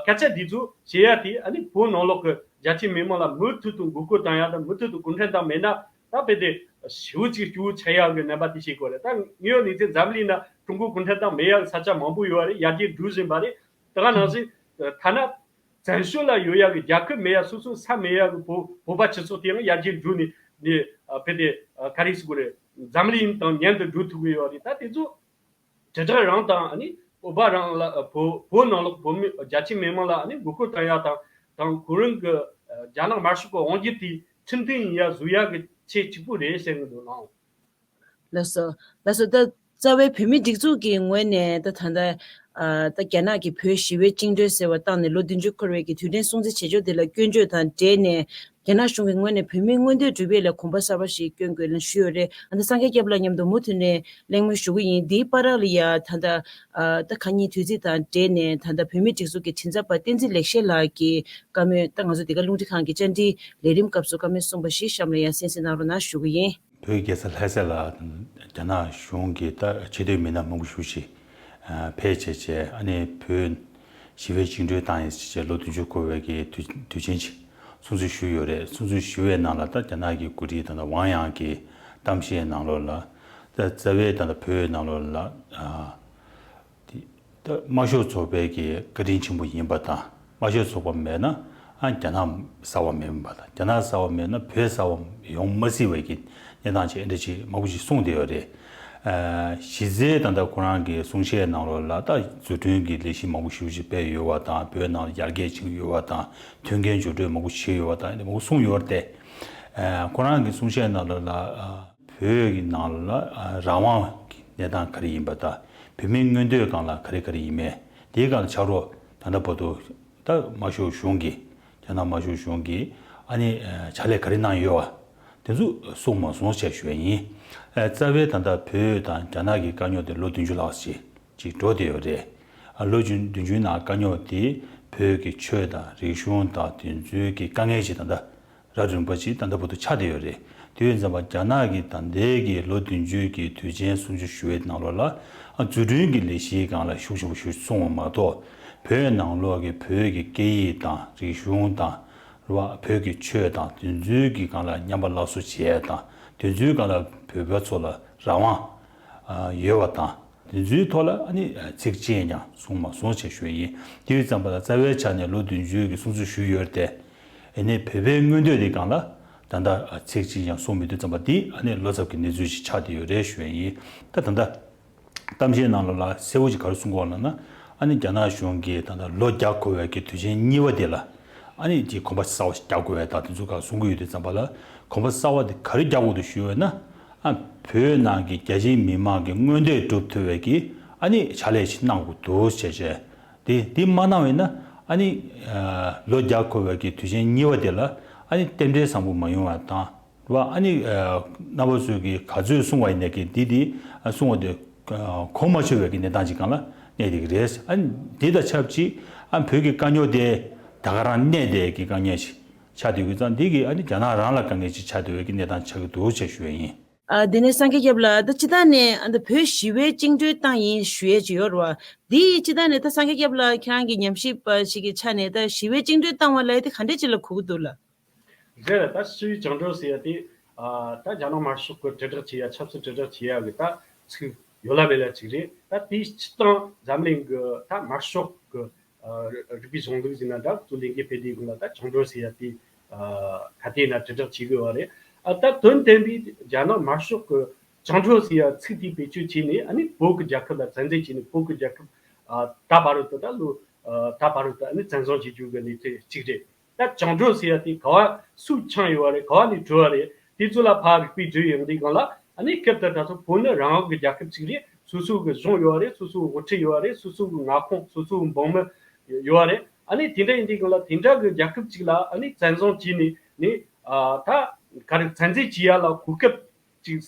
སྐད་ཆ་འདི་ཚོ་བཤད་ཡ་དེ་ཨ་ནི་བོད་ནང་ལོགས་ཀྱི་རྒྱ་ཆེ་མི་མང་ལ་མུ་མཐུད་དུ་མགོ་སྐོར་བཏང་ཡ་དང་མུ་མཐུད་དུ་གུང་ཁྲན་ཏང་མེད་ན་ད་དཔེ་དེ་ཞེ་པོ་ཅིག་སྐྱོ་བོ་ཆགས་ཡ་གི་རྣམ་པ་དེ་ཤེས་དགོས་རེད། ད་ངའི་ནི་ཚེ་འཛམ་གླིང་ན་ཀྲུང་གོ་གུང་ཁྲན་ཏང་མེད་ཡ་གི་ས་ཆ་མང་པོ་ཡོད་རེད། ཡར་རྒྱས་འགྲོ་བཞིན་པ་རེད། དེ་ག་ནང་བཞིན་ཐ་ན་བཙན་བྱོལ་ལ་ཡོད་ཡ་གི་རྒྱལ་ཁབ་མེད་ཡ་སོ་སོའི་ས་མེད་ཡ་གི་བོད་བོད་པ་སྤྱི་ཚོགས་དེ་ཡང་ཡར་རྒྱས་འགྲོ་ནས་ནས་དཔེ་དེ་ག་རེ་ཟེར་དགོས་རེད། འཛམ་གླིང་དང་མཉམ་དུ་འགྲོ་ཐུབ་ཀྱི་ཡོད་རེད། ད་དེ་ཚོ་དྲིལ་བསྒྲགས་རང་དང་ཨ་ནི་བོད་པ་རང་ལ་བོད་བོད་ནང་ལོགས་བོད་མི་རྒྱ་ཆེ་མི་མང་ལ་ཨ་ནི་མགོ་སྐོར་བཏང་ཡ་དང་དང་ཁོ་རང་གི་རྒྱ་ནག་དམར་ཤོག་གི་དབང་སྒྱུར་དེ་ཁྲིམས་མཐུན་ཡིན་ཡ་བཟོ་ཡ་གི་ཆེད་གཅིག་པུ་རེད་བཤད་གི་འདུག་ལགས། ལགས་སོ། ལགས་སོ། ད་རྩ་བའི་བོད་མི་སྒྲིག་འཛུགས་ཀྱི་ངོས་ནས་ད་ད་ལྟ་ཨ་ད་རྒྱ་ནག་གི་བོད་ཞི་བའི་བཅིངས་འགྲོལ་ཟེར་བ་བཏང་ནས་ལོ་བདུན་ཅུ་འཁོར་བའི་གི་དུས་དྲན་སྲུང་བརྩི་བྱེད་ཕྱོགས་དེ་ལ་སྐྱོན་བརྗོད་དང་འབྲེལ་ནས་རྒྱ་ནག་གཞུང་གི་ངོས་ནས་བོད་མིའི་མངོན་འདོད་སྒྲུབ་ཡས་ལ་གོམ་པ་གསར་པ་ཞིག་བསྐྱོན་དགོས་ལ་ཞུས་ཡོད་རེད། ཨ་ད་སངས་རྒྱས་སྐྱབས་ལགས་མཉམ་དུ་མུ་མཐུད་ནས་གླེང་མོལ་ཞུ་གི་ཡིན། འདིའི་བར་ལ་ཡ་ད་ད་ཨ་ད་ཁ་ཉིན་དུས་ཚིགས་དང་འབྲེལ་ནས་ད་ད་བོད་མིའི་སྒྲིག་འཛུགས་ཀྱི་མགྲིན་ཚབ་པ་བསྟན་འཛིན་ལེགས་བཤད་ལགས་ཀྱིས་བཀའ་མོལ་ད་ང་ཚོ་འདི་ག་རླུང་འཕྲིན་ཁང་གི་བཅར་འདྲིའི་ལས་རིམ་སྐབས་སུ་བཀའ་མོལ་གསུངས་པ་ཞིག་གཤམ་ལ་ཡང་གསན་གཟིགས་གནང་རོགས་གནང་ཞུ་གི་ཡིན། བོད་རྒྱལ་ས་ལྷ་ས་ལ་རྒྱ་ནག་གཞུང་གིས་ད་ཆེས་མཐོའི་མི་སྣ་མང་པོ་ཞིག་ཕེབས་བྱས་བྱས་ཨ་ནི་བོད་ཞི་བའི་བཅིངས་འགྲོལ་བཏང་ཡིན་ཟེར་བྱས་ལོ་བདུན་ཅུ་འཁོར་བའི་གི་དུས་དུས་ཆེན་ཅིག་སྲུང་བརྩི་ཞུས་ཡོད་རེད། སྲུང་བརྩི་ཞུ་བའི་ནང་ལ་ད་རྒྱ་ནག་གི་འགོ་ཁྲིད་ད་ལྟ་ཝང་ཡང་གི་གཏམ་བཤད་ནང་ལོགས་ལ་ད་རྩ་བའི་ད་ལྟ་བོད་ནང་ལོགས་ལ་དེ་ད་དམར་ཤོག་ཚོགས་པའི་གི་བཀའ་དྲིན་ཆེན་པོ་ཡིན་པ་དང་དམར་ཤོག་ཚོགས་པ་མེད་ན་ཨ་རྒྱ་ནག་གསར་པ་མེད་པ་དང་རྒྱ་ནག་གསར་པ་མེད་ན་བོད་གསར་པ་ཡོང་མ་སྲིད་པའི་གི་གནས་སྟངས་ཅིག་ཨེ་འདྲ་ཅིག་མང་པོ་ཞིག་གསུངས་བསྡད་ཡོད་རེད། ཨ་གཞི་རྩའི་ད་ལྟ་ཁོ་རང་གི་གསུང་བཤད་ནང་ལོགས་ལ་ད་འཛུགས་སྐྲུན་གྱི་ལས་གཞི་མང་པོ་ཞིག་ཅིག་སྤེལ་ཡོད་པ་དང་བོད་ནང་ལ་ཡར་རྒྱས་ཕྱིན་ཡོད་པ་དང་མཐུན་རྐྱེན་སྦྱོར་སྤྲོད་མང་པོ་བྱས་ཡོད་པ་དང་ཨེ་འདྲ་མང་པོ་གསུངས་ཡོད་རེད་དེ། ཨ་ཁོ་རང་གི་གསུང་བཤད་ནང་ལོགས་ལ་ཨ། བོད་ཀྱི་ནང་ལ་ཨ་རང་དབང་གི་གནས་སྟངས་ག་རེ་ཡིན་པ་དང་བོད་མིའི་མངོན་འདོད་སྒང་ལ་ག་རེ་ག་རེ་ཡིན་མིན་དེའི་སྒང་ལ་ཕྱག་རོགས་ད་ལྟ་བར་དུ་ད་དམར་ཤོག་གཞུང་གིས་རྒྱ་ནག་དམར་ཤོག་གཞུང་གིས་ཨ་ནི་ཨ་ཕྱག་ལས་ག་རེ་གནང་ཡོད་པ་དེ་ཚོ་གསུངས་མ་སོང་ཞེས་ཞུ་ཡ་ཡིན། ཨ་རྩ་བའི་ད་ལྟ་བོད་དང་རྒྱ་ནག་གི་དཀའ་རྙོག་དེ་ལོ་བདུན་ཅུ་ལྷག་ཅིག་ཅིག་འགྲོ་བསྡད་ཡོད་རེད། ཨ་ལོ་བདུན་བདུན་ཅུའི་ནང་དཀའ་རྙོག་དེ་བོད་ཀྱི་ཆོས་དང་རིག་གཞུང་དང་དེ་ཚོའི་གི་དཀའ་ངལ་ཅིག་ད་ལྟ། རབ་རིམ་པ་ཅིག་ད་ལྟ་བར་དུ་ཆགས་བསྡད་ཡོད་རེད། དེ་ཡིན་ཙང་པ་རྒྱ་ནག་གིས་ད་ལྟའི་གི་ལོ་བདུན་ཅུའི་གི་དུས་ཆེན་སྲུང་བརྩི་ཞུ་བའི་ནང་ལོགས་ལ་ཨ་འཛུགས་སྐྲུན་གྱི་ལས་གཞིའི་སྒང་ལ་ཤུགས་ཆེན་པོ་ཞིག་སོང་བ་མ་གཏོགས་བོད་ནང་ལོགས་ཀྱི་བོད་ཀྱི་སྐད་ཡིག་དང་རིག་གཞུང་དང་རེད་བ་བོད་ཀྱི་ཆོས་དང་དེ་ཚོའི་གི་སྒང་ལ་ཉམས་པ་སླར་གསོ་བྱས་དང་དེ་ཚོའི་སྒང་ལ་བོད་པ་ཚོ་ལ་རང་དབང་ཨ་ཡོད་པ་དང་། དེ་ཚོའི་ཐོག་ལ་ཨ་ནི་ཚིག་གཅིག་ཀྱང་གསུངས་མ་སོང་ཞེས་ཞུ་ཡི། དེ་ཡིན་ཙང་པ་ལ་རྩ་བའི་ཆ་ནས་ལོ་བདུན་ཅུའི་གི་སྲུང་བརྩི་ཞུས་ཡོད་དེ། ཨ་ནི་བོད་པའི་མངོན་འདོད་དེ་སྒང་ལ་ད་ལྟ་ཚིག་གཅིག་ཀྱང་གསུངས་མི་འདུག་ཙམ་པ་འདི་ཨ་ནི་བློ་འཚབ་ཀྱི་གནས་ཚུལ་ཞིག་ཆགས་བསྡད་ཡོད་རེད་ཞུ་ཡ་ཡིན། ད་ད་ལྟ་གཏམ་བཤད་ནང་ལོགས་ལ་གསལ་བོ་ཞིག་ག་རེ་གསུང་གི་ཡོད་ལབ་ན། ཨ་ ཨ་ནི་རྒྱ་ནག་གཞུང་གིས་ད་ལྟ་ལོ་བརྒྱ་འཁོར་བའི་གི་དུས་ཆེན་གཉིས་པ་དེ་ལ་ཨ་ནི་ཅིག་གོམ་པ་གསར་བ་ཞིག་རྒྱག་དགོས་པའི་ད་དེ་ཚོ་ག་གསུང་གི་ཡོད་དུས་ཙམ་པ་ལ། གོམ་པ་གསར་བ་དེ་ག་རེ་རྒྱག་དགོས་འདུག་ཞུས་པ་ཡིན་ན། ཨ་བོད་ནང་གི་རྒྱ་ཆེའི་མི་མང་གི་མངོན་འདོད་སྒྲུབ་ཐུབ་པའི་གི་ཨ་ནི་ཕྱག་ལས་ཤིག་གནང་དགོས་འདུག་ཟེར་བྱས། དེ་དེ་མ་གནང་བ་ཡིན་ན་ཨ་ནི་ལོ་བརྒྱ་འཁོར་བའི་གི་དུས་ཆེན་གཉིས་པ་དེ་ལ་ཨ་ནི་རྟེན་འབྲེལ་བཟང་པོ་མ་ཡོང་བ་དང་། རེད་བ། ཨ་ནི་ཨ་རྣམ་པ་ཚོས་ཀྱིས་ག་ཚོད་གསུང་བ་ཡིན་ནའི་གི་འདི་འདི་ཨ་གསུང་བ་དེ་ཨ་གོ་མ་ཆོད་པའི་གི་གནས་སྟངས་ཅིག་སྒང་ལ་གནས་བསྡད་ཀྱི་རེད། ཨ་ནི་འདི་དང་ཆབས་ཅིག་ཨ་བོད་ཀྱི་དཀའ་རྙོག་དེ་ད་ག་རང་གནས་བསྡད་ཀྱི་དཀའ་ངལ་ཞིག་ཆགས་བསྡད་ཡོད་ཙང་། འདི་གི་ཨ་ནི་རྒྱ་ནག་རང་ལ་དཀའ་ངལ་ཅིག་ཆགས་བསྡད་པའི་གི་གནས་སྟངས་ཆགས་ཀྱི་འདུག་ཅེས་ཞུ་ཡ་ཡིན། ཨ་དེ་ནས་སངས་རྒྱས་སྐྱབས་ལགས། ད་སྤྱིར་བཏང་ནས་ཨ་ད་བོད་ཞི་བའི་བཅིངས་འགྲོལ་བཏང་ཡིན་ཞུ་ཡས་ཅིག་ཡོད་རེད་བ། འདི་སྤྱིར་བཏང་ནས་ད་སངས་རྒྱས་སྐྱབས་ལགས་ཁྱེད་རང་གི་ཉམས་ཞིབ་པ་ཞིག་གི་ཆ་ནས་ད་ཞི་བའི་བཅིངས་འགྲོལ་བཏང་བ་ལབ་ཡས་དེ་ག་འདྲས་ཅིག་ལ་གོ་གི་འདུག་ལགས། རེད། ད་ཞི་བའི་བཅིངས་འགྲོལ་ཟེར་ཡ་དེ་ཨ་ད་རྒྱ་ནག་དམར་ཤོག་གི་དྲིལ་བསྒྲགས་བྱེད་ཡ། ཆབ་སྲིད་དྲིལ་བསྒྲགས་བྱེད་ཡ་གི་ད་ཚིག་ཡོད་ལ་མེད་ལ་ཅིག་རེད། ད་དེའི་སྤྱིར་བཏང་འཛམ་གླིང་གི་ད་དམར་ཤོག་གི་ཨ་རིག་པའི་གཞུང་ལུགས་ཟེར་ན་འདྲ། གཙོ་ལས་འགན་ཕེབས་དུས་སྒང་ལ་ད་བཅིངས་འགྲོལ་ཟེར་ཡ་དེ་ཨ་ག་དུས་ཡིན་ན་དྲིལ་བསྒྲགས་བྱེད་དགོས་པ་རེད། ཨ་ད་དོན་དམ་པའི་རྒྱ་ནག་དམར་ཤོག་གི་བཅིངས་འགྲོལ་ཟེར་ཡ་ཚིག་དེ་བེད་སྤྱོད་བྱས་ནས་ཨ་ནི་བོད་ཀྱི་རྒྱལ་ཁབ་ལ་བཙན་འཛུལ་བྱས་ནས་བོད་ཀྱི་རྒྱལ་ཁབ་ཨ་ད་བར་དུ་ད་ལོ་ཨ་ད་བར་དུ་ཨ་ནི་བཙན་བཟུང་བྱེད་རྒྱུ་གི་གནས་ཚུལ་གཅིག་རེད། ད་བཅིངས་འགྲོལ་ཟེར་ཡ་དེ་ག་བ་སུས་འཆང་ཡོད་པ་རེད། ག་བ་ནས་གྲུབ་པ་རེད། དེ་ཚོ་ལ་ཕར་རིག་པའི་རྒྱུ་ཡོང་དུས་སྒང་ལ་ཨ་ནི་སྐབས་དེ་དུས་ཚོད་བོད་ནི་རང་དབང་གི་རྒྱལ་ཁབ་ཅིག་རེད། སོ་སོ་གི་གཞུང་ཡོད་པ་རེད། སོ་སོ་གི་དབུ་ཁྲིད་ཡོད་པ་རེད། སོ་སོ་གི་མངའ་ཁོངས། སོ་སོ་གི་འབངས་མི་ཡོད་པ་རེད། ཨ་ནི་དེ་འདྲ་ཡིན་དུས་སྒང་ལ་དེ་འདྲ་གི་རྒྱལ་ཁབ་ཅིག་ལ་ཨ་ནི་བཙན་བཟུང་བྱས་ནས་ནི་ཨ་ད་ག་རེ་བཙན་འཛུལ་བྱེད་ཡ་ལ་གོ་སྐབས་ཅིག་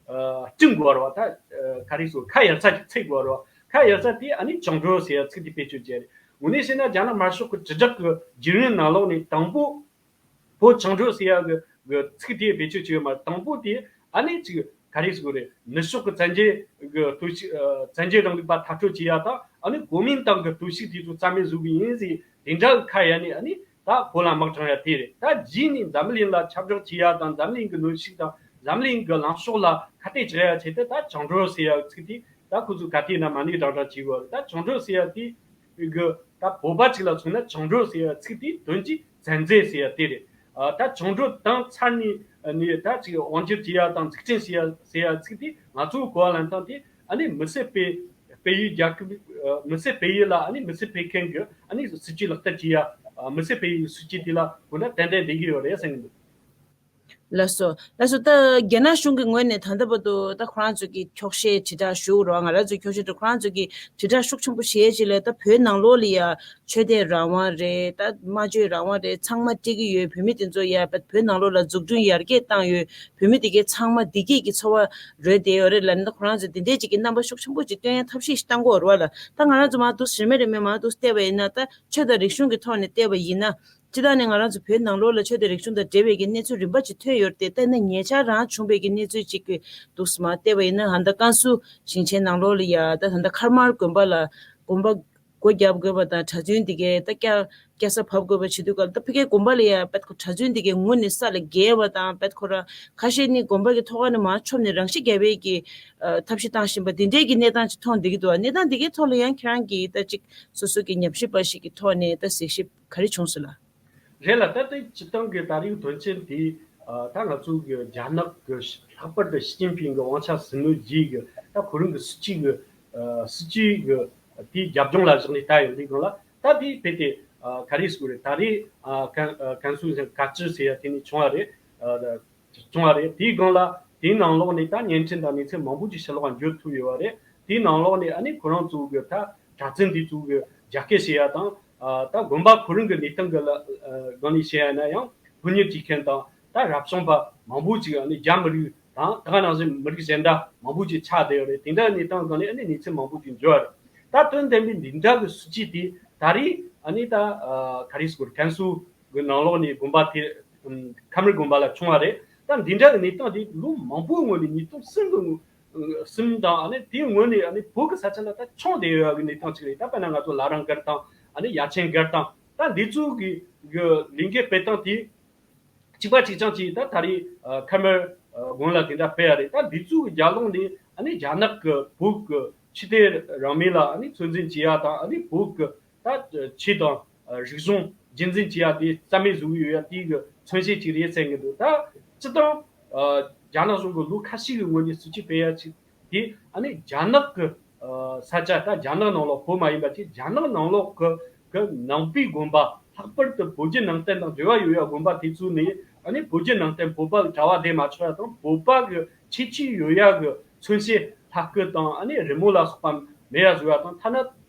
ཨ་བསྐྲུན་དགོས་པ་རེད་བ། ད་ཨ་ག་རེ་ཟེར། ཁ་གཡར་ས་ཅིག་འཚོལ་དགོས་པ་རེད་བ། ཁ་གཡར་ས་དེ་ཨ་ནི་བཅིངས་འགྲོལ་ཟེར་ཡ་ཚིག་དེ་བེད་སྤྱོད་བྱས་རེད། དངོས་གནས་བཤད་ན་རྒྱ་ནག་དམར་ཤོག་གི་དྲིལ་བསྒྲགས་ཀྱི་བརྒྱུད་རིམ་ནང་ལོགས་ནས་དང་པོ་བོད་བཅིངས་འགྲོལ་ཟེར་ཡ་གི་གི་ཚིག་དེ་བེད་སྤྱོད་བྱས་ཡོད་མ་རེད། དང་པོ་དེ་ཨ་ནི་ཅིག་ག་རེ་ཟེར་དགོས་རེད། ནུབ་ཕྱོགས་ཀྱི་བཙན་རྒྱལ་གི་སྟོབས་ཤུགས་ཨ་བཙན་རྒྱལ་རིང་ལུགས་པ་མཐར་སྐྲོད་བྱེད་ཡ་དང་། ཨ་ནི་གོ་མིན་ཏང་གི་སྟོབས་ཤུགས་དེ་ཚོ་རྩ་མེད་བཟོ་གི་ཡིན་ཟེར། དེ་འདྲ་གི་ཁ་གཡར་ནས་ཨ་ནི་ད་བོད་ལ་དམག་དྲངས་ཡ་དེ་རེད། ད་རྗེས་ནས་འཛམ་གླིང་ལ་ཁྱབ་བསྒྲགས་བྱེད་ཡ་དང་། འཛམ་གླིང་གི་གནོན་ཤུགས་དང་འཛམ་གླིང་གི་ལངས་ཕྱོགས་ལ་ཁ་གཏད་གཅོག་ཡ་ཆེད་དུ་ད་བཅིངས་འགྲོལ་ཟེར་ཡ་ཚིག་དེ་ད་ཁོ་ཚོས་ག་དུས་ཡིན་ན་མ་ཎི་བགྲང་བགྲང་བྱེད་དགོས་པ་རེད། ད་བཅིངས་འགྲོལ་ཟེར་ཡ་དེ་གི་ད་བོད་པ་ཅིག་ལ་མཚོན་ན་བཅིངས་འགྲོལ་ཟེར་ཡ་ཚིག་དེ་དོན་གྱིས་བཙན་འཛུལ་ཟེར་ཡ་དེ་རེད། ཨ་ད་བཅིངས་འགྲོལ་བཏང་ཚར་ནས་ནས་ད་ཅིག་དབང་སྒྱུར་བྱེད་ཡ་དང་འཛུགས་སྐྲུན་བྱེད་ཡ་ཟེར་ཡ་ཚིག་དེ་ང་ཚོའི་གོ་བ་ལེན་སྟངས་དེ་ཨ་ནི་མི་སེར་སྤེལ་སྤེལ་ཡུལ་རྒྱལ་ཁབ། ཨ་མི་སེར་སྤེལ་ཡུལ་ལ་ཨ་ནི་མི་སེར་སྤེལ་མཁན་གྱི་ཨ་ནི་སྲིད་ཇུས་ལག་བསྟར་བྱེད་ཡ། ཨ་མི་སེར་སྤེལ་ཡུལ་སྲིད་ཇུས་དེ་ལ་གོ་ན་ཏན་ཏན་བསྡད་ཀྱི་ཡོད་རེད་བསམ་གྱི་འདུག། ལགས་སོ། ལགས་སོ། ད་རྒྱ་ནག་གཞུང་གི་ངོས་ནས་ད་ལྟ་བར་དུ་ད་ཁོ་རང་ཚོ་གི་འཁྱོག་བཤད་དྲིལ་བསྒྲགས་ཞུ་རོགས། ང་རང་ཚོའི་འཁྱོག་བཤད་དྲིལ། ཁོ་རང་ཚོ་གི་དྲིལ་བསྒྲགས་ཤུགས་ཆེན་པོ་བྱེད་ཡས་ཅིག་ལ་ད་བོད་ནང་ལོགས་ལ་ཡ་ཆོས་དད་རང་དབང་རེད། ད་སྨྲ་བརྗོད་རང་དབང་རེད། ཚང་མ་སྤྲད་ཀྱི་ཡོད། བོད་མི་དེ་ཚོ་ཡ་བོད་ནང་ལོགས་ལ་འཛུགས་སྐྲུན་ཡར་རྒྱས་བཏང་ཡོད། བོད་མི་དེ་གའི་ཚང་མ་བདེ་སྐྱིད་ཀྱི་འཚོ་བ་རོལ་བསྡད་ཡོད་རེད་ལབ་ནས། ད་ཁོ་རང་ཚོ་དེ་འདྲས་ཅིག་གི་རྣམ་པ་ཤུགས་ཆེན་པོ་ཅིག་སྟོན་ཡ་ཐབས་ཤེས་ཤིག་བཏང་གི་ཡོད་རེད་བ་ལ། ད་ང་རང་ཚོ་མར་འདུག་རིན་མེད་རིན་མེད་མར་འདུག་བལྟས་པ་ཡིན་ན། ད་ཆོས་དང་རིག་གཞུང་གི་ཐོག་ནས་བལྟས་པ་ཡིན་ན། སྤྱིར་བཏང་ནས་ང་རང་ཚོ་བོད་ནང་ལོགས་ལ་ཆོས་དང་རིག་གཞུང་དང་འབྲེལ་བའི་གི་གནས་ཚུལ་རིམ་པ་ཅིག་ཐོན་ཡོད་རེད་དེ། ད་ནི་ཉེ་ཆར་རང་བྱུང་བའི་གི་གནས་ཚུལ་ཅིག་གི་འདུག་སེ་མར་བལྟས་པ་ཡིན་ན། ད་ལྟ་ཀན་སུའུ་ཞིང་ཆེན་ནང་ལོགས་ལ་ཡ་ད་ད་ལྟ་མཁར་དམར་དགོན་པ་ལ་དགོན་པ་སྒོ་བརྒྱབ་དགོས་པ་དང་། གྲྭ་བཙུན་དེ་གའི་ད་སྐྱ་སྐྱ་ས་བབས་དགོས་པ་བྱེད་དུས་སྐབས། ད་ཕ་གིའི་དགོན་པ་ལ་ཡ་བད་ཁོ་གྲྭ་བཙུན་དེ་གའི་ངུ་ནས་ས་ལ་འགྱེལ་བ་དང་། བད་ཁོ་རང་ཁ་ཤས་ནི་དགོན་པ་གི་ཐོག་ཁ་ནས་མར་མཆོངས་ནས་རང་ཤི་བརྒྱབ་པའི་གི་ཨ་ཐབས་ཤེས་བཏང་བཞིན་པ་དེ་འདྲའི་གི་གནས་སྟངས་ཅིག་མཐོང་བསྡད་ཀྱི་འདུག། གནས་སྟངས་དེ་གའི་ཐོག་ལ་ཡང་ཁྱེད་རང་གིས་ད་ཅིག་སོ་སོ་གི་ཉམས་ཞིབ་པ་ཞིག་གི་ཐོག་ནས་ད་གཟིགས་ཞིབ་ག་རེ་བྱུང་སོང་ལགས། རེད་ལགས། ད་ལྟའི་སྤྱིར་བཏང་གི་ད་རེས་དོན་ཆེན་དེ་ཨ་ད་ང་ཚོ་གི་རྒྱ་ནག་གི་ལྷག་པར་དུ་ཞི་ཅིན་ཕིང་གི་དབང་ཆ་ཟིན་ནོ་རྗེས་གི་ད་ཁོ་རང་གི་སྲིད་ཇུས་གི་ཨ་སྲིད་ཇུས་གི་དེའི་རྒྱབ་ལྗོངས་ལ་བཞག་ནས་ལྟ་ཡོང་དུས་སྒང་ལ། ད་དེ་རྦད་དེ་ཨ་ག་རེ་ཟེར་དགོས་རེད། ད་རེས་ཨ་ཀན་ཨ་ཀན་སུའུ་ཀ་ཅི་ཟེར་ཡ་དེ་ནས་བྱུང་བ་རེད། ཨ་བྱུང་བ་རེད། དེའི་སྒང་ལ་དེའི་ནང་ལོགས་ནས་ད་བརྙན་འཕྲིན་དང་གནས་ཚུལ་མང་པོ་ཅིག་ཕྱི་ལོགས་འགྱུར་ཐུབ་ཡོད་པ་རེད། དེའི་ནང་ལོགས་ནས་ཨ་ནི་ཁོ་རང་ཚོ་གི་ད་གྲྭ་བཙུན་དེ་ཚོ་གི་རྒྱ་སྐད་བཤད་ཡ་དང་། ཨ་ད་དགོན་པ་ཁོ་རང་གི་གནས་སྟངས་གི་ལ་ཨ་སྒང་ནས་བཤད་ཡ་ན་ཡང་ཕོ་ཉར་བྱེད་མཁན་དང་། ད་རབ་བྱུང་པ་མང་པོ་ཅིག་ཨ་ནི་རྒྱ་མི་རིགས་དང་། ད་ག་ནང་བཞིན་མི་རིགས་གཞན་འདྲ་མང་པོ་ཅིག་ཆགས་བསྡད་ཡོད་རེད། དེ་འདྲ་གནས་སྟངས་སྒང་ནས་ཨ་ནི་གནས་ཚུལ་མང་པོ་ཅིག་འགྱུར་བ་རེད། ད་དོན་དམ་པའི་འདི་འདྲ་གི་སྲིད་ཇུས་དེ་ད་རེས་ཨ་ནི་ད་ཨ་ག་རེ་ཟེར་དགོས་རེད། ཀན་སུའུ་གི་ནང་ལོགས་ནས་དགོན་པ་དེ་ཨམ་ཁམས་རི་དགོན་པ་ལ་བྱུང་བ་རེད། ད་འདི་འདྲ་གི་གནས་སྟངས་དེ་ལོ་མང་པོའི་སྔོན་ནས། ཉིས་སྟོང་གསུམ་གི་སྔོན་གསུམ་དང་། ཨ་ནི་དེའི་སྔོན་ནས་ཨ་ནི་བོད་ཀྱི་ས་ཆ་ལ་ད་མཆོངས་བསྡད་ཡོད་ཡ་གི་གནས་སྟངས་ཅིག་རེད། ད་དཔེར་ན་ང་ཚོ་བླ་བྲང་སྒར་དང་། ཨ་ནི་ཡ་ཆེན་སྒར་དང་། ད་འདི་ཚོ་གི་གི་ལས་འགུལ་སྤེལ་སྟངས་དེ་གཅིག་པ་གཅིག་རྐྱང་གཅིག་ད་ད་རེས་ཨ་ཁམས་དམར་ཨ་དགོན་ལ་དེ་འདྲ་སྤེལ་ཡ་རེད། ད་འདི་ཚོ་གི་རྒྱབ་ལོགས་ནས་ཨ་ནི་རྒྱ་ནག་གི་བོད་ཀྱི་ཆོས་དད་རང་མོས་ལ་ཨ་ནི་ཚོད་འཛིན་བྱེད་ཡ་དང་། ཨ་ནི་བོད་ཀྱི་ད་ཆོས་དང་རིག་གཞུང་རྒྱུན་འཛིན་བྱེད་ཡ་དེ་རྩ་མེད་བཟོ་གི་ཡོད་ཡ་དེ་གི་མཚོན་བྱེད་ཅིག་རེད་བསམ་གི་འདུག། ད་སྤྱིར་བཏང་ཨ་རྒྱ་ནག་གཞུང་གི་ལོ་ཁ་ཤས་ཀྱི་སྔོན་ནས་སྲིད་ཇུས་སྤེལ་ཡ་ཅིག་དེ་ཨ་ནི་རྒྱ་ནག་གི་ ས་ཆ་ད་རྒྱ་ནག་ནང་ལོགས་བོད་མ་ཡིན་པ་ཅིག་རྒྱ་ནག་ནང་ལོགས་ཀྱི་གི་ནང་པའི་དགོན་པ། ལྷག་པར་དུ་བོད་བརྒྱུད་ནང་བསྟན་དང་འབྲེལ་བ་ཡོད་ཡ་དགོན་པ་དེ་ཚོ་ནས་ཨ་ནི་བོད་བརྒྱུད་ནང་བསྟན་བོད་པ་གི་གྲྭ་བ་བསྡད་མ་ཆོག་ཡ་དང་། བོད་པ་གི་ཁྱད་ཆོས་ཡོད་ཡ་གི་མཚོན་བྱེད་ལྷ་སྐུ་དང་ཨ་ནི་རི་མོ་ལ་སོགས་པ་མེད་ཡ་བཟོ་ཡ་དང་། ཐ་ན་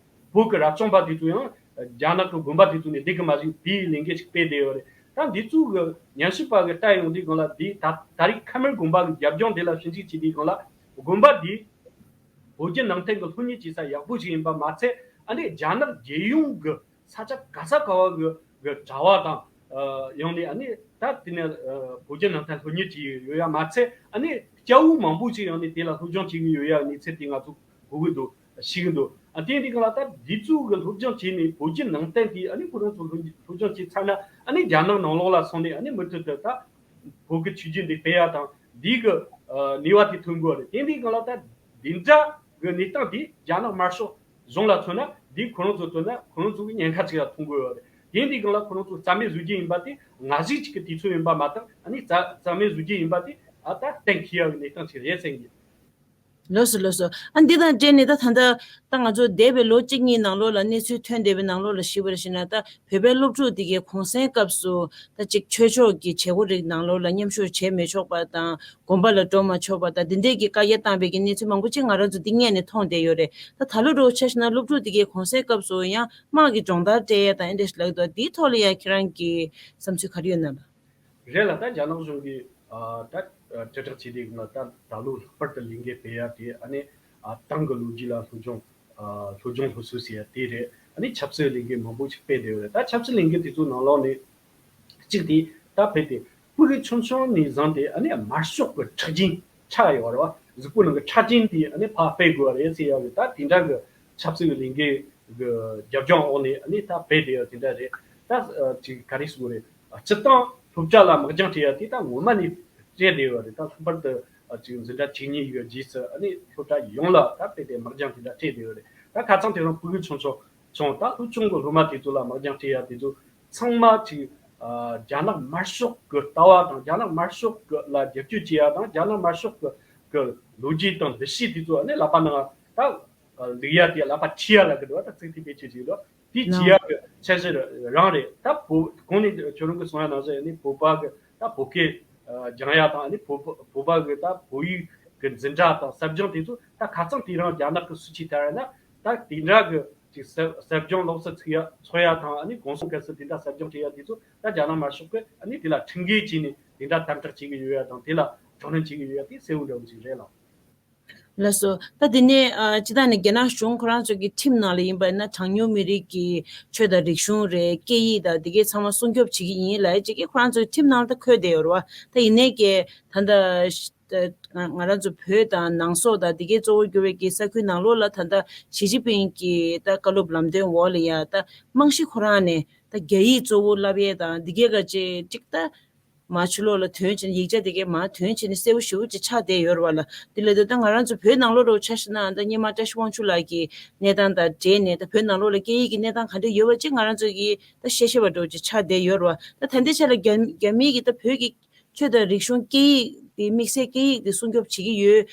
བོད་ཀྱི་རབ་བྱུང་པ་དེ་ཚོ་ཡང་རྒྱ་ནག་གི་དགོན་པ་དེ་ཚོ་ནས་བསྡད་གི་མ་བཞུགས་པའི་ལས་འགུལ་ཞིག་སྤེལ་བསྡད་ཡོད་རེད། ད་འདི་ཚོ་གི་ཉམས་ཞིབ་པ་གི་ལྟ་ཡོང་དུས་སྒང་ལ། འདི་ད་ད་རེས་ཁ་སྨིར་དགོན་པ་གི་རྒྱབ་ལྗོངས་འདི་ལ་ཞིབ་འཇུག་བྱེད་དུས་སྒང་ལ། དགོན་པ་འདི་བོད་བརྒྱུད་ནང་བསྟན་གི་སློབ་གཉེར་བྱེད་ས་ཡག་པོ་ཞིག་ཡིན་པ་མ་ཚད། ཨ་ནི་རྒྱ་ནག་རྒྱལ་ཡོངས་གི་ས་ཆ་ག་ས་ག་བ་གི་གི་གྲྭ་བ་དང་། ཨ་ཡང་ནས་ཨ་ནི་ད་དེ་ནས་ཨ་བོད་བརྒྱུད་ནང་བསྟན་སློབ་གཉེར་བྱེད་ཡོད་ཡ་མ་ཚད། ཨ་ནི་སྐྱ་བོ་མང་པོ་ཞིག་ཡང་ནས་དེ་ལ་སློབ་སྦྱོང་བྱེད་ཀྱི་ཡོད་ཡ་གནས་ཚུལ་དེ་ང་ཚོ་གོ་གི་འདུག་ཤེས་ཀྱི་འདུག་ཨ་དེ་འདི་གང་ལ་ད་འདི་ཚོ་གི་སློབ་སྦྱོང་བྱས་ནས་བོད་བརྒྱུད་ནང་བསྟན་དེ་ཨ་ནི་ཁོ་རང་ཚོ་སློབ་སློབ་སྦྱོང་བྱས་ཚར་ན། ཨ་ནི་རྒྱ་ནག་ནང་ལོགས་ལ་སོང་ནས་ཨ་ནི་མུ་མཐུད་དུ་ད་བོད་ཀྱི་ཆོས་བརྒྱུད་འདི་སྤེལ་ཡ་དང་འདི་གི་ནུས་པ་དེ་ཐོན་དགོས་རེད། དེ་འདི་གང་ལ་ད་འདི་འདྲ་གི་གནས་སྟངས་འདི་རྒྱ་ནག་དམར་ཤོག་གཞུང་ལ་མཚོན་ན། འདི་ཁོ་རང་ཚོ་མཚོན་ན་ཁོ་རང་ཚོ་གི་ཉེན་ཁ་ཅིག་ལ་མཐོང་གི་ཡོད་རེད། དེ་འདི་སྒང་ལ་ཁོ་རང་ཚོ་རྩ་མེད་བཟོ་རྒྱུ་ཡིན་པ་དེ་ང་ཞིག་ཅིག་གི་དུས་ཚོད་ཡིན་པ་མ་གཏོགས། ཨ་ནི་རྩ་རྩ་མེད་བཟོ་རྒྱུ་ཡིན་པ་དེ་ཨ་ད་གཏན་འཁེལ་ཡག་གི་གནས་སྟངས་ཅིག་རེད་བསམ་གི། ལགས་སོ་ལགས་སོ། ཨ་འདི་དང་འབྲེལ་ནས་ད་ད་ལྟ་ད་ང་ཚོ་འདས་པའི་ལོ་གཅིག་གཉིས་ནང་ལོགས་ལ་གནས་ཚུལ་ཐོན་བསྡད་པའི་ནང་ལོགས་ལ་ཞུས་པར་བྱས་ན། ད་བོད་པའི་སློབ་ཕྲུག་དེ་གའི་གུང་སེང་སྐབས་སུ་ད་ཅིག་ཆོས་ཕྱོགས་ཀྱི་བྱེད་སྒོ་རིགས་ནང་ལོགས་ལ་མཉམ་ཞུགས་བྱེད་མི་ཆོག་པ་དང་། དགོན་པ་ལ་འགྲོ་མ་ཆོག་པ་དང་། འདི་འདྲས་ཀྱི་བཀའ་རྒྱ་བཏང་བའི་གི་གནས་ཚུལ་མང་པོ་ཅིག་ང་རང་ཚོ་འདི་སྔོན་ནས་མཐོང་བསྡད་ཡོད་རེད། ད་ད་ལོ་འདྲ་བོ་ཆ་བཞག་ན་སློབ་ཕྲུག་འདི་གའི་གུང་སེང་སྐབས་སུ་ཡང་དམག་གི་སྦྱོང་བརྡར་སྤྲད་ཡ་དང་ཨེ་འདྲས་ལབ་འདུག་འདིའི་ཐོག་ལ་ཡང་ཁྱེད་རང་གི་བསམ་ཚུལ་ག་རེ་ཡོད་ན་ལ། རེད་ལ། ད་རྒྱ་ནག་གཞུང་གིས་ཨ་ད་ཨ་དྲིལ་བསྒྲགས་བྱས་དུས་སྒང་ལ། ད་ད་ལོ་ལྷག་པར་དུ་ལས་འགུལ་སྤེལ་ཡ་དེ་ཨ་ནི་ཨ་ཏང་གི་ལོ་རྒྱུས་ལ་སློབ་སྦྱོང་ཨ་སློབ་སྦྱོང་སློབ་གསོ་ཟེར་ཡ་དེ་རེད། ཨ་ནི་ཆབ་སྲིད་ལས་འགུལ་མང་པོ་ཞིག་སྤེལ་བསྡད་ཡོད་རེད། ད་ཆབ་སྲིད་ལས་འགུལ་དེ་ཚོ་ནང་ལོགས་ནས། གཅིག་དེ་ད་ཕེབས་ཏེ་སྤུ་གུ་ཆུང་ཆུང་ནས་བཟུང་སྟེ་ཨ་ནི་དམར་ཤོག་གི་ཁྲག་རྒྱུན་ཆགས་ཡོད་རེད་བ། གཟུགས་པོ་ནང་གི་ཁྲག་རྒྱུན་དེ་ཨ་ནི་ཕར་སྤེལ་དགོས་པ་རེད་ཟེར་ཡག་གི། ད་དེ་འདྲ་གི་ཆབ་སྲིད་ཀྱི་ལས་འགུལ་གི་རྒྱབ་ལྗོངས་འོག་ནས་ཨ་ནི་ད་སྤེལ་བསྡད་ཡོད་དེ་འདྲ་རེད། ད་ཅིག་ག་རེ་ཟེར་དགོས་རེད། སྤྱིར་བཏང་སློབ་གྲྭ་ལ་དམག་རྒྱང་སྤྲད་ཡ་དེ་ད་སྔོན་མ་ནས་སྤྲད་བསྡད་ཡོད་རེད། ད་ལྷག་པར་དུ་ཅིག་འཛིན་གྲྭ་བཅུ་གཉིས་ཡོད་རྗེས་སུ་ཨ་ནི་སློབ་གྲྭ་ཡོངས་ལ་ད་སྤེལ་ཏེ་དམག་རྒྱང་དེ་འདྲ་སྤྲད་བསྡད་ཡོད་རེད། ད་ཁ་སང་དེ་རིང་སྤུ་གུ་ཆུང་ཆུང་ཆུང་། ད་སློབ་ཆུང་གི་སློབ་མ་དེ་ཚོ་ལ་དམག་རྒྱང་སྤྲད་ཡ་དེ་ཚོ་ཚང་མ་ཅིག་ཨ་རྒྱ་ནག་དམར་ཤོག་གི་ལྟ་བ་དང་། རྒྱ་ནག་དམར་ཤོག་གི་ལ་རྒྱབ་སྐྱོར་བྱེད་ཡ་དང་། རྒྱ་ནག་དམར་ཤོག་གི་གི་ལོ་རྒྱུས་དང་འདུ་ཤེས་དེ་ཚོ་ཨ་ནི་ལག་པ་ནང་ད་ལུག་ཡ་དེ་ལག་པ་ཁྲིད་ཡ་ལ་གི་འདུག་ད་ཚིག་དེ་དཔེ་ཆ་ཞིག་འདུག་དེ་བྱེད་ཡ་གི་འཆར་གཞི་རང་རེད། ད་བོད་གོང་ནས་ཁྱོད་རང་གི་གསུང་ཡ་ནང་བཞིན་ཨ་ནི་བོད་པ་གི་ད་བོད་སྐད་སྦྱང་ཡ་དང་། ཨ་ནི་བོད་པ་བོད་པ་གི་ད་བོད་ཡིག་གི་འཛིན་གྲྭ་དང་ཟབ་སྦྱོང་དེ་ཚོ་ད་ཁ་སང་དེ་རིང་རྒྱ་ནག་གི་སུ་ཆི་ཐར་ན་ད་དེ་འདྲ་གི་ཅིག་ཟབ་ཟབ་སྦྱོང་ལོགས་སུ་ཚུགས་ཡ་ཚོགས་ཡ་དང་། ཨ་ནི་གུང་སེང་སྐབས་སུ་དེ་འདྲ་ཟབ་སྦྱོང་སྤྲད་ཡ་དེ་ཚོ་ད་རྒྱ་ནག་དམར་ཤོག་གི་ཨ་ནི་དེ་ལ་ཁྲིམས་འགལ་བྱས་ནས་དེ་འདྲ་དམ་དྲག་བྱེད་ཀྱི་ཡོད་ཡ་དང་། དེ་ལ་དྲག་གནོན་བྱེད་ཀྱི་ཡོད་ཡ་དེ་གསལ་བོ་འདྲ་བོ་ཅིག་རེད་ལགས། ལགས་སོ། ད་དེ་ནས་ཨ་སྤྱིར་བཏང་ནས་རྒྱ་ནག་གཞུང་ཁོ་རང་ཚོ་གི་ཁྲིམས་ནང་ལ་ཡིན་པ་ན། གྲངས་ཉུང་མི་རིགས་ཀྱི་ཆོས་དང་རིག་གཞུང་རེད། སྐད་ཡིག་དང་དེ་གའི་ཚང་མ་སྲུང་སྐྱོབ་བྱེད་ཀྱི་ཡིན་ལབ་ཡ་ཅིག་གི་ཁོ་རང་ཚོའི་ཁྲིམས་ནང་ལ་ད་འཁོད་བསྡད་ཡོད་རེད་བ། ད་ཡིན་ནའི་ཀྱེ་ད་ལྟ་ང་ང་རང་ཚོ་བོད་དང་ནང་སོག་དང་དེ་གའི་གཙོ་བོ་གྱུར་བའི་གི་ས་ཁུལ་ནང་ལོགས་ལ་ད་ལྟ་ཞི་ཅིན་ཕིང་གི་ད་བཀའ་སློབ་ལམ་སྟོན་འོག་ལ་ཡ་ད་རྨང་གཞི་ཁོ་རང་ནས་ད་རྒྱ་ཡིག་གཙོ་བོ་བསླབ་ཡས་དང་དེ་གའི་ག་ཅིག་ཅིག་ད། མར་ཕྱི་ལོགས་ལ་ཐོན་བྱས་ནས་ཡིག་ཆ་དེ་གའི་མར་ཐོན་བྱས་ནས་གསལ་པོ་ཞེ་པོ་ཅིག་ཆགས་བསྡད་ཡོད་རེད་བ་ལ། དེ་ལས་དེ་ད་ང་རང་ཚོ་བོད་ནང་ལོགས་འདྲ་བོ་ཆ་བཞག་ན། ད་སྔོན་མ་བཀྲ་ཤིས་དབང་ཕྱུག་ལགས་ཀྱི་གནས་སྟངས་དང་འབྲེལ་ནས། ད་བོད་ནང་ལོགས་ལ་སྐད་ཡིག་གི་གནས་སྟངས་ག་འདྲ་ཡོད་པ་ཅིག་ང་རང་ཚོ་གིས་ད་ཤེས་ཤེས་པ་འདྲ་བོ་ཅིག་ཆགས་བསྡད་ཡོད་རེད་བ། ད་ད་ལྟའི་ཆ་ལ་རྒྱ་རྒྱ་མིའི་གི་ད་བོད་ཀྱི་ཆོས་དང་རིག་གཞུང་སྐད་ཡིག་དེ་དམིགས་བསལ་སྐད་ཡིག་དེ་སྲུང་སྐྱོབ་བྱེད་ཀྱི་ཡོད་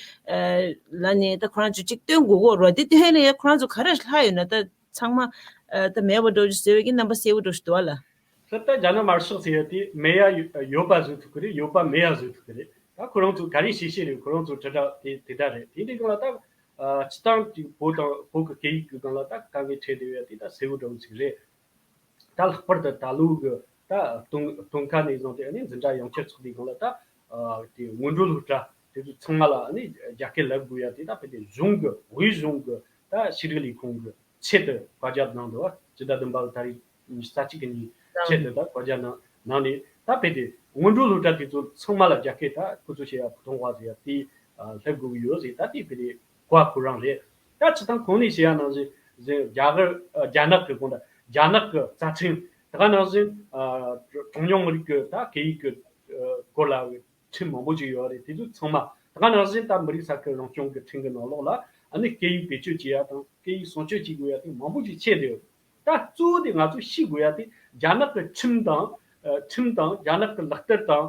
ལབ་ནས་ད་ཁོ་རང་ཚོ་ཅིག་སྟོན་དགོས་ཀྱི་ཡོད་རེད་བ། དེ་སྟོན་ཡས་ལ་ཡ་ཁོ་རང་ཚོ་ག་རེ་ལྷག་ཡོད་ན། ད་ཚང་མ་ད་མེད་པ་འདྲ་བོ་ཅིག་བཟོས་པའི་གི་རྣམ་པ་གསལ་པོ་འདྲ་བོ་ཞིག་འདུག་བ་ལ། ད་ལྟ་རྒྱ་ནག་དམར་ཤོག་ཟེར་ཡ་དེ་མེད་ཡ་ཡོད་པ་བཟོ་ཐུབ་ཀྱི་རེད། ཡོད་པ་མེད་ཡ་བཟོ་ཐུབ་ཀྱི་རེད། ད་ཁོ་རང་ཚོ་ག་རེ་བྱེད་བྱེད་རེད། ཁོ་རང་ཚོ་དྲིལ་བསྒྲགས་དེ་དེ་འདྲ་རེད། དེ་འདྲའི་སྒང་ལ་ད་ཨ་སྤྱིར་བཏང་གི་བོད་དང་བོད་ཀྱི་སྐད་ཡིག་གི་སྒང་ལ་ད་དཀའ་ངལ་འཕྲད་བསྡད་ཡ་དེ་ད་གསལ་པོ་འདྲ་བོ་ཅིག་རེད། ད་ལྷག་པར་དུ་ད་ལོ་གི་ད་སྟོན་སྟོན་ཁ་ནས་བཟུང་སྟེ་ཨ་ནི་འཛིན་གྲྭ་ཡན་ཆད་ཚོགས་དུས་སྒང་ལ་ད་ཨ་དེ་སྔོན་འགྲོ་སློབ་གྲྭ་དེ་ཚོ་ཚང་མ་ལ་ཨ་ནི་རྒྱ་སྐད་བསླབ་དགོས་ཡ་དེ་ད་ཕན་ཚུན་གཞུང་གི་དབུས་གཞུང་གི་ད་ཤེས་རིག་ལས་ཁུངས་ཀྱི་ཆེད་དུ་བཀའ་རྒྱ་གནང་འདུག་ཕྱི་ཟླ་བདུན་པ་ལ་ད་རེས་ཉི་ཤུ་རྩ་གཅིག་གི་ཉིན་ཆེད་དུ་ད་བཀའ་རྒྱ་གནང་གནང་ནས། ད་ཕན་ཚུན་སྔོན་འགྲོ་སློབ་གྲྭ་དེ་ཚོ་ཚང་མ་ལ་རྒྱ་སྐད་ད་ཁོ་ཚོ་བཤད་ཡ་ཕུ་ཐོང་བ་ཟེར་ཡ་དེ་ཨ་བསླབ་དགོས་ཀྱི་ཡོད་ཟེར། ད་དེ་ཕན་ཚུན་གོ་བ་ཁོ་རང་རེད། ད་སྤྱིར་བཏང་གོང་ནས་བཤད་ཡ་ནང་བཞིན་བཞིན་རྒྱ་གར་ཨ་རྒྱ་ནག་གི་གོང་ད་རྒྱ་ནག་གི་རྩ་ཁྲིམས། ད་ག་ནང་བཞིན་ཨ་གྲངས་ཉུང་མི་རིགས་ཀྱི་ད་སྐད་ཡིག་གི་ཨ་སྐོར་ལ་ཁྲིམས་མང་པོ་ཅིག་ཡོད་རེད། དེ་ཚོ་ཚང་མ་ད་ག་ནང་བཞིན་ད་མི་རིགས་ས་ཁུལ་རང་སྐྱོང་གི་ཁྲིམས་ཀྱི་ནང་ལོགས་ལ་ཨ་ནི་སྐད་ཡིག་བེད་སྤྱོད་བྱེད་ཡ་དང་སྐད་ཡིག་སྲུང་སྐྱོབ་བྱེད་དགོས་ཡ་དེ་མང་པོ་ཅིག་ཆད་བསྡད་ཡོད། ད་གཙོ་བོ་དེ་ང་ཚོས་ཤེས་དགོས་ཡ་དེ་རྒྱ་ནག་གི་ཁྲིམས་དང་ཨ་ཁྲིམས་དང་རྒྱ་ནག་གི་ལག་བསྟར་དང་།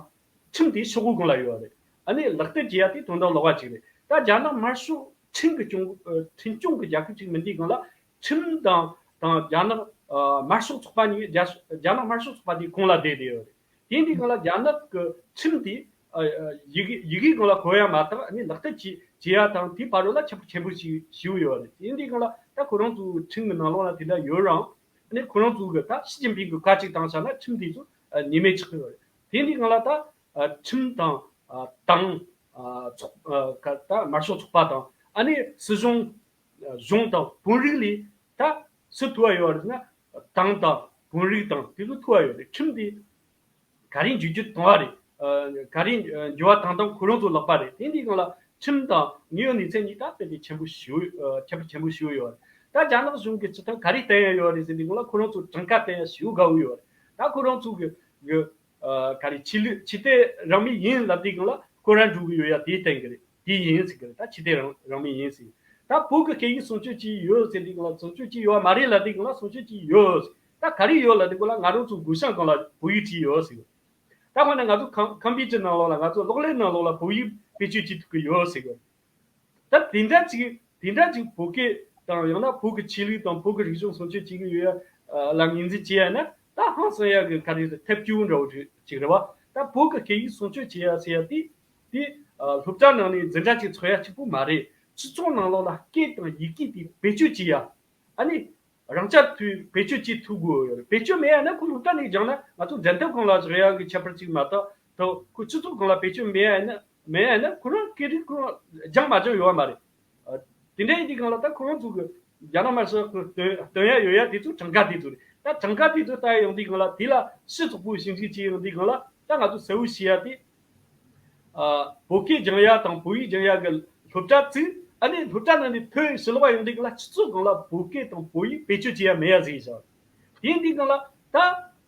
ཁྲིམས་དེ་ཤོག་གུའི་སྒང་ལ་ཡོད་རེད། ཨ་ནི་ལག་བསྟར་བྱེད་ཡ་དེ་དོན་དག་ལོགས་ཀ་ཅིག་རེད། ད་རྒྱ་ནག་དམར་ཤོག་ ཁྲིམས་ཀྱི་སྐྱོང་ཨ་ཁྲིམས་སྐྱོང་གི་རྒྱལ་ཁབ་ཅིག་མིན་དུས་སྒང་ལ་ཁྲིམས་དང་དང་རྒྱ་ནག་ཨ་དམར་ཤོག་ཚོགས་པ་གཉིས་རྒྱ་རྒྱ་ནག་དམར་ཤོག་ཚོགས་པ་དེའི་ཁོངས་ལ་བསྡད་བསྡད་ཡོད་རེད། དེ་འདི་སྒང་ལ་རྒྱ་ནག་གི་ཁྲིམས་དེ་ཨ་ཨ་ཡི་གེ་ཡི་གེའི་སྒང་ལ་གོ་ཡ་མ་གཏོགས་ཨ་ནི་ལག་བསྟར་བྱེད་བྱེད་ཡ་དང་དེའི་བར་རོ་ལ་ཁྱད་པར་ཆེན་པོ་ཞིག་ཞིག་ཡོད་རེད། དེ་འདི་སྒང་ལ་ད་ཁོ་རང་ཚོའི་ཁྲིམས་ཀྱི་ནང་ལོགས་ལ་དེ་འདྲ་ཡོད་རུང་ཨ་ནི་ཁོ་རང་ཚོ་གི་ད་ཞི་ཅིན་ཕིང་གི་བཀའ་ཁྲིད་བཏང་ས་ན་ཁྲིམས་དེ་ཚོ་ཨ་ཉེས་མེད་ཆགས་ཀྱི་ཡོད་རེད། དེ་འདི་སྒང་ལ་ད་ཨ་ཁྲིམས་དང་ཨ་ཏང་ཨ་ཚོགས་ཨ་ད་དམར་ཤོག་ཚོགས་པ་དང་ཨ་ནི་སྲིད་གཞུང་གཞུང་དང་དཔོན་རིགས་ལས་ད་སུ་ཐུ་བ་ཡོད་རེད་ན་ཏང་དང་དཔོན་རིགས་དང་དེ་ཚོ་ཐུ་བ་ཡོད་རེད། ཁྲིམས་དེ་ག་རེ་འཇུ་རྒྱུ་གཏོང་བ་རེད། ཨ་ག་རེ་ཨ་འཇུ་བ་བཏང་སྟངས་ཁོ་རང་ཚོ་ལག་པ་རེད། དེ་འདི་སྒང་ལ་ཁྲིམས་དང་དངོས་ཡོད་གནས་ཚད་གཉིས་ད་དཔེ་དེ་ཆེན་པོ་ཞེ་པོ་ཨ་ཁྱད་པར་ཆེན་པོ་ཞེ་པོ་ཡོད་རེད། ད་རྒྱ་ནག་གཞུང་གི་སྤྱི་ཐབས་ག་རེ་བསྟན་ཡ་ཡོད་རེད་ཟེར་དུས་སྒང་ལ་ཁོ་རང་ཚོ་གྲངས་ཀ་བསྟན་ཡ་ཞེ་པོ་དགའ་བོ་ཡོད་རེད། ད་ཁོ་རང་ཚོ་གི་གི་ཨ་ག་རེ་ཆོས་ལུགས་ཆོས་དད་རང་མོས་ཡིན་ལབ་དུས་སྒང་ལ་ཁོ་རང་འགྲོ་གི་ཡོད་ཡ་དེ་བསྟན་གི་རེད། དེ་ཡིན་ཟེར་གི་རེད། ད་ཆོས་དད་རང་རང་མོས་ཡིན་ཟེར། ད་བོད་ཀྱི་སྐད་ཡིག་སྲུང་སྐྱོབ་བྱས་ཡོད་ཟེར་དུས་སྒང་ལ་སྲུང་སྐྱོབ་བྱས་ཡོད་མ་རེད་ལབ་དུས་སྒང་ལ་སྲུང་སྐྱོབ་བྱས་ཡོད་ཟེར། ད་ག་རེ་ཡོད་ལབ་དུས་སྒང་ལ་ང་རང་ཚོ་གུ་ཤང་སྒང་ལ་བོད་ཡིག་བྲིས་ཡོད་ཟེར། ད་དཔེར་ན་ང་ཚོ་ཁང་ཁང་པའི་ཅི་ནང་ལོགས་ལ་ང་ཚོ་གློག་ཀླད་ནང་ལོགས་ལ་བོད་ཡིག་བེད་སྤྱོད་བྱེད་ཐུབ་ཀྱི་ཡོད་ཟེར་གི། ད་དེ་འདྲ་ཅིག་དེ་འདྲ་ཅིག་བོད་སྐད་དང་ཡང་ན་བོད་ཀྱི་ཆོས་ལུགས་དང་བོད་ཀྱི་རིག་གཞུང་སྲུང་སྐྱོབ་བྱེད་ཀྱི་ཡོད་ཡ་ལ་ངོས་འཛིན་བྱེད་ཡ་ན་ད་ཧང་སང་ཡ་གི་ག་རེ་ཐབས་སྐྱོ་བོ་འདྲ་བོ་ཅིག་རེད་བ། ད་བོད་ཀྱི་སྐད་ཡིག་སྲུང་སྐྱོབ་བྱེད་ཡ་ཟེར་ཡ་དེ་དེ་སློབ་གྲྭ་ནང་ནས་འཛིན་གྲྭ་ཅིག་ཚོགས་ཡ་གཅིག་པུ་མ་རེད། སྤྱི་ཚོགས་ནང་ལོགས་ལ་སྐད་དང་ཡི་གེ་དེ་བེད་སྤྱོད་བྱེད་ཡ། ཨ་ནི། རང་རྐྱ་ཐུབ་བེད་སྤྱོད་བྱེད་ཐུབ་དགོས་ཡོད་རེད། བེད་སྤྱོད་མེད་ཡ་ན་ཁོ་སློབ་གྲྭ་ནས་སྦྱངས་ན་ང་ཚོ་འགྲན་ཐབས་སྒང་ལ་བཞག་ཡ་གི་ཁྱད་པར་ཅིག་མ་གཏོགས་ད་ཁོ་སྤྱི་ཚོགས་སྒང་ལ་བེད་སྤྱོད་མེད་ཡ་ན་མེད་ཡ་ན་ཁོ་རང་སྐད་རིགས་ཁོ་རང་སྦྱངས་མ་སྦྱངས་ཡོད་བ་མ་རེད། ཨ་དེ་འདྲ་ཡིན་དུས་སྒང་ལ་ད་ཁོ་རང་ཚོ་གི་རྒྱ་ནག་དམར་ཤོག་གི་སྟོན་སྟོན་ཡ་ཡོད་ཡ་དེ་ཚོ་གྲངས་ཀ་དེ་ཚོ་རེད། ད་གྲངས་ཀ་དེ་ཚོ་ལྟ་ཡ་ཡོང་དུས་སྒང་ལ་དེ་ལ་སྤྱི་ཚོགས་པོ་ཞིབ་འཇུག་བྱེད་ཡོང་དུས་སྒང་ལ་ད་ང་ཚོ་གསལ་བོ་ཤེས་ཡ་དེ། ཨ་བོད་སྐད་སྦྱང་ཡ་དང་བོད་ཡིག་སྦྱང་ཡ་གི་སློབ་གྲྭ་བཙུགས། ཨ་ནི་སློབ་གྲྭ་ནང་ནས་ཐོན་ཕྱི་ལོགས་ཡོང་དུས་སྒང་ལ་སྤྱི་ཚོགས་སྒང་ལ་བོད་སྐད་དང་བོད་ཡིག་བེད་སྤྱོད་བྱེད་ཡ་མེད་ཡ་ཟིག་ཡིན་ཤག་དེ་ཡིན་དུས་སྒང་ལ་ད་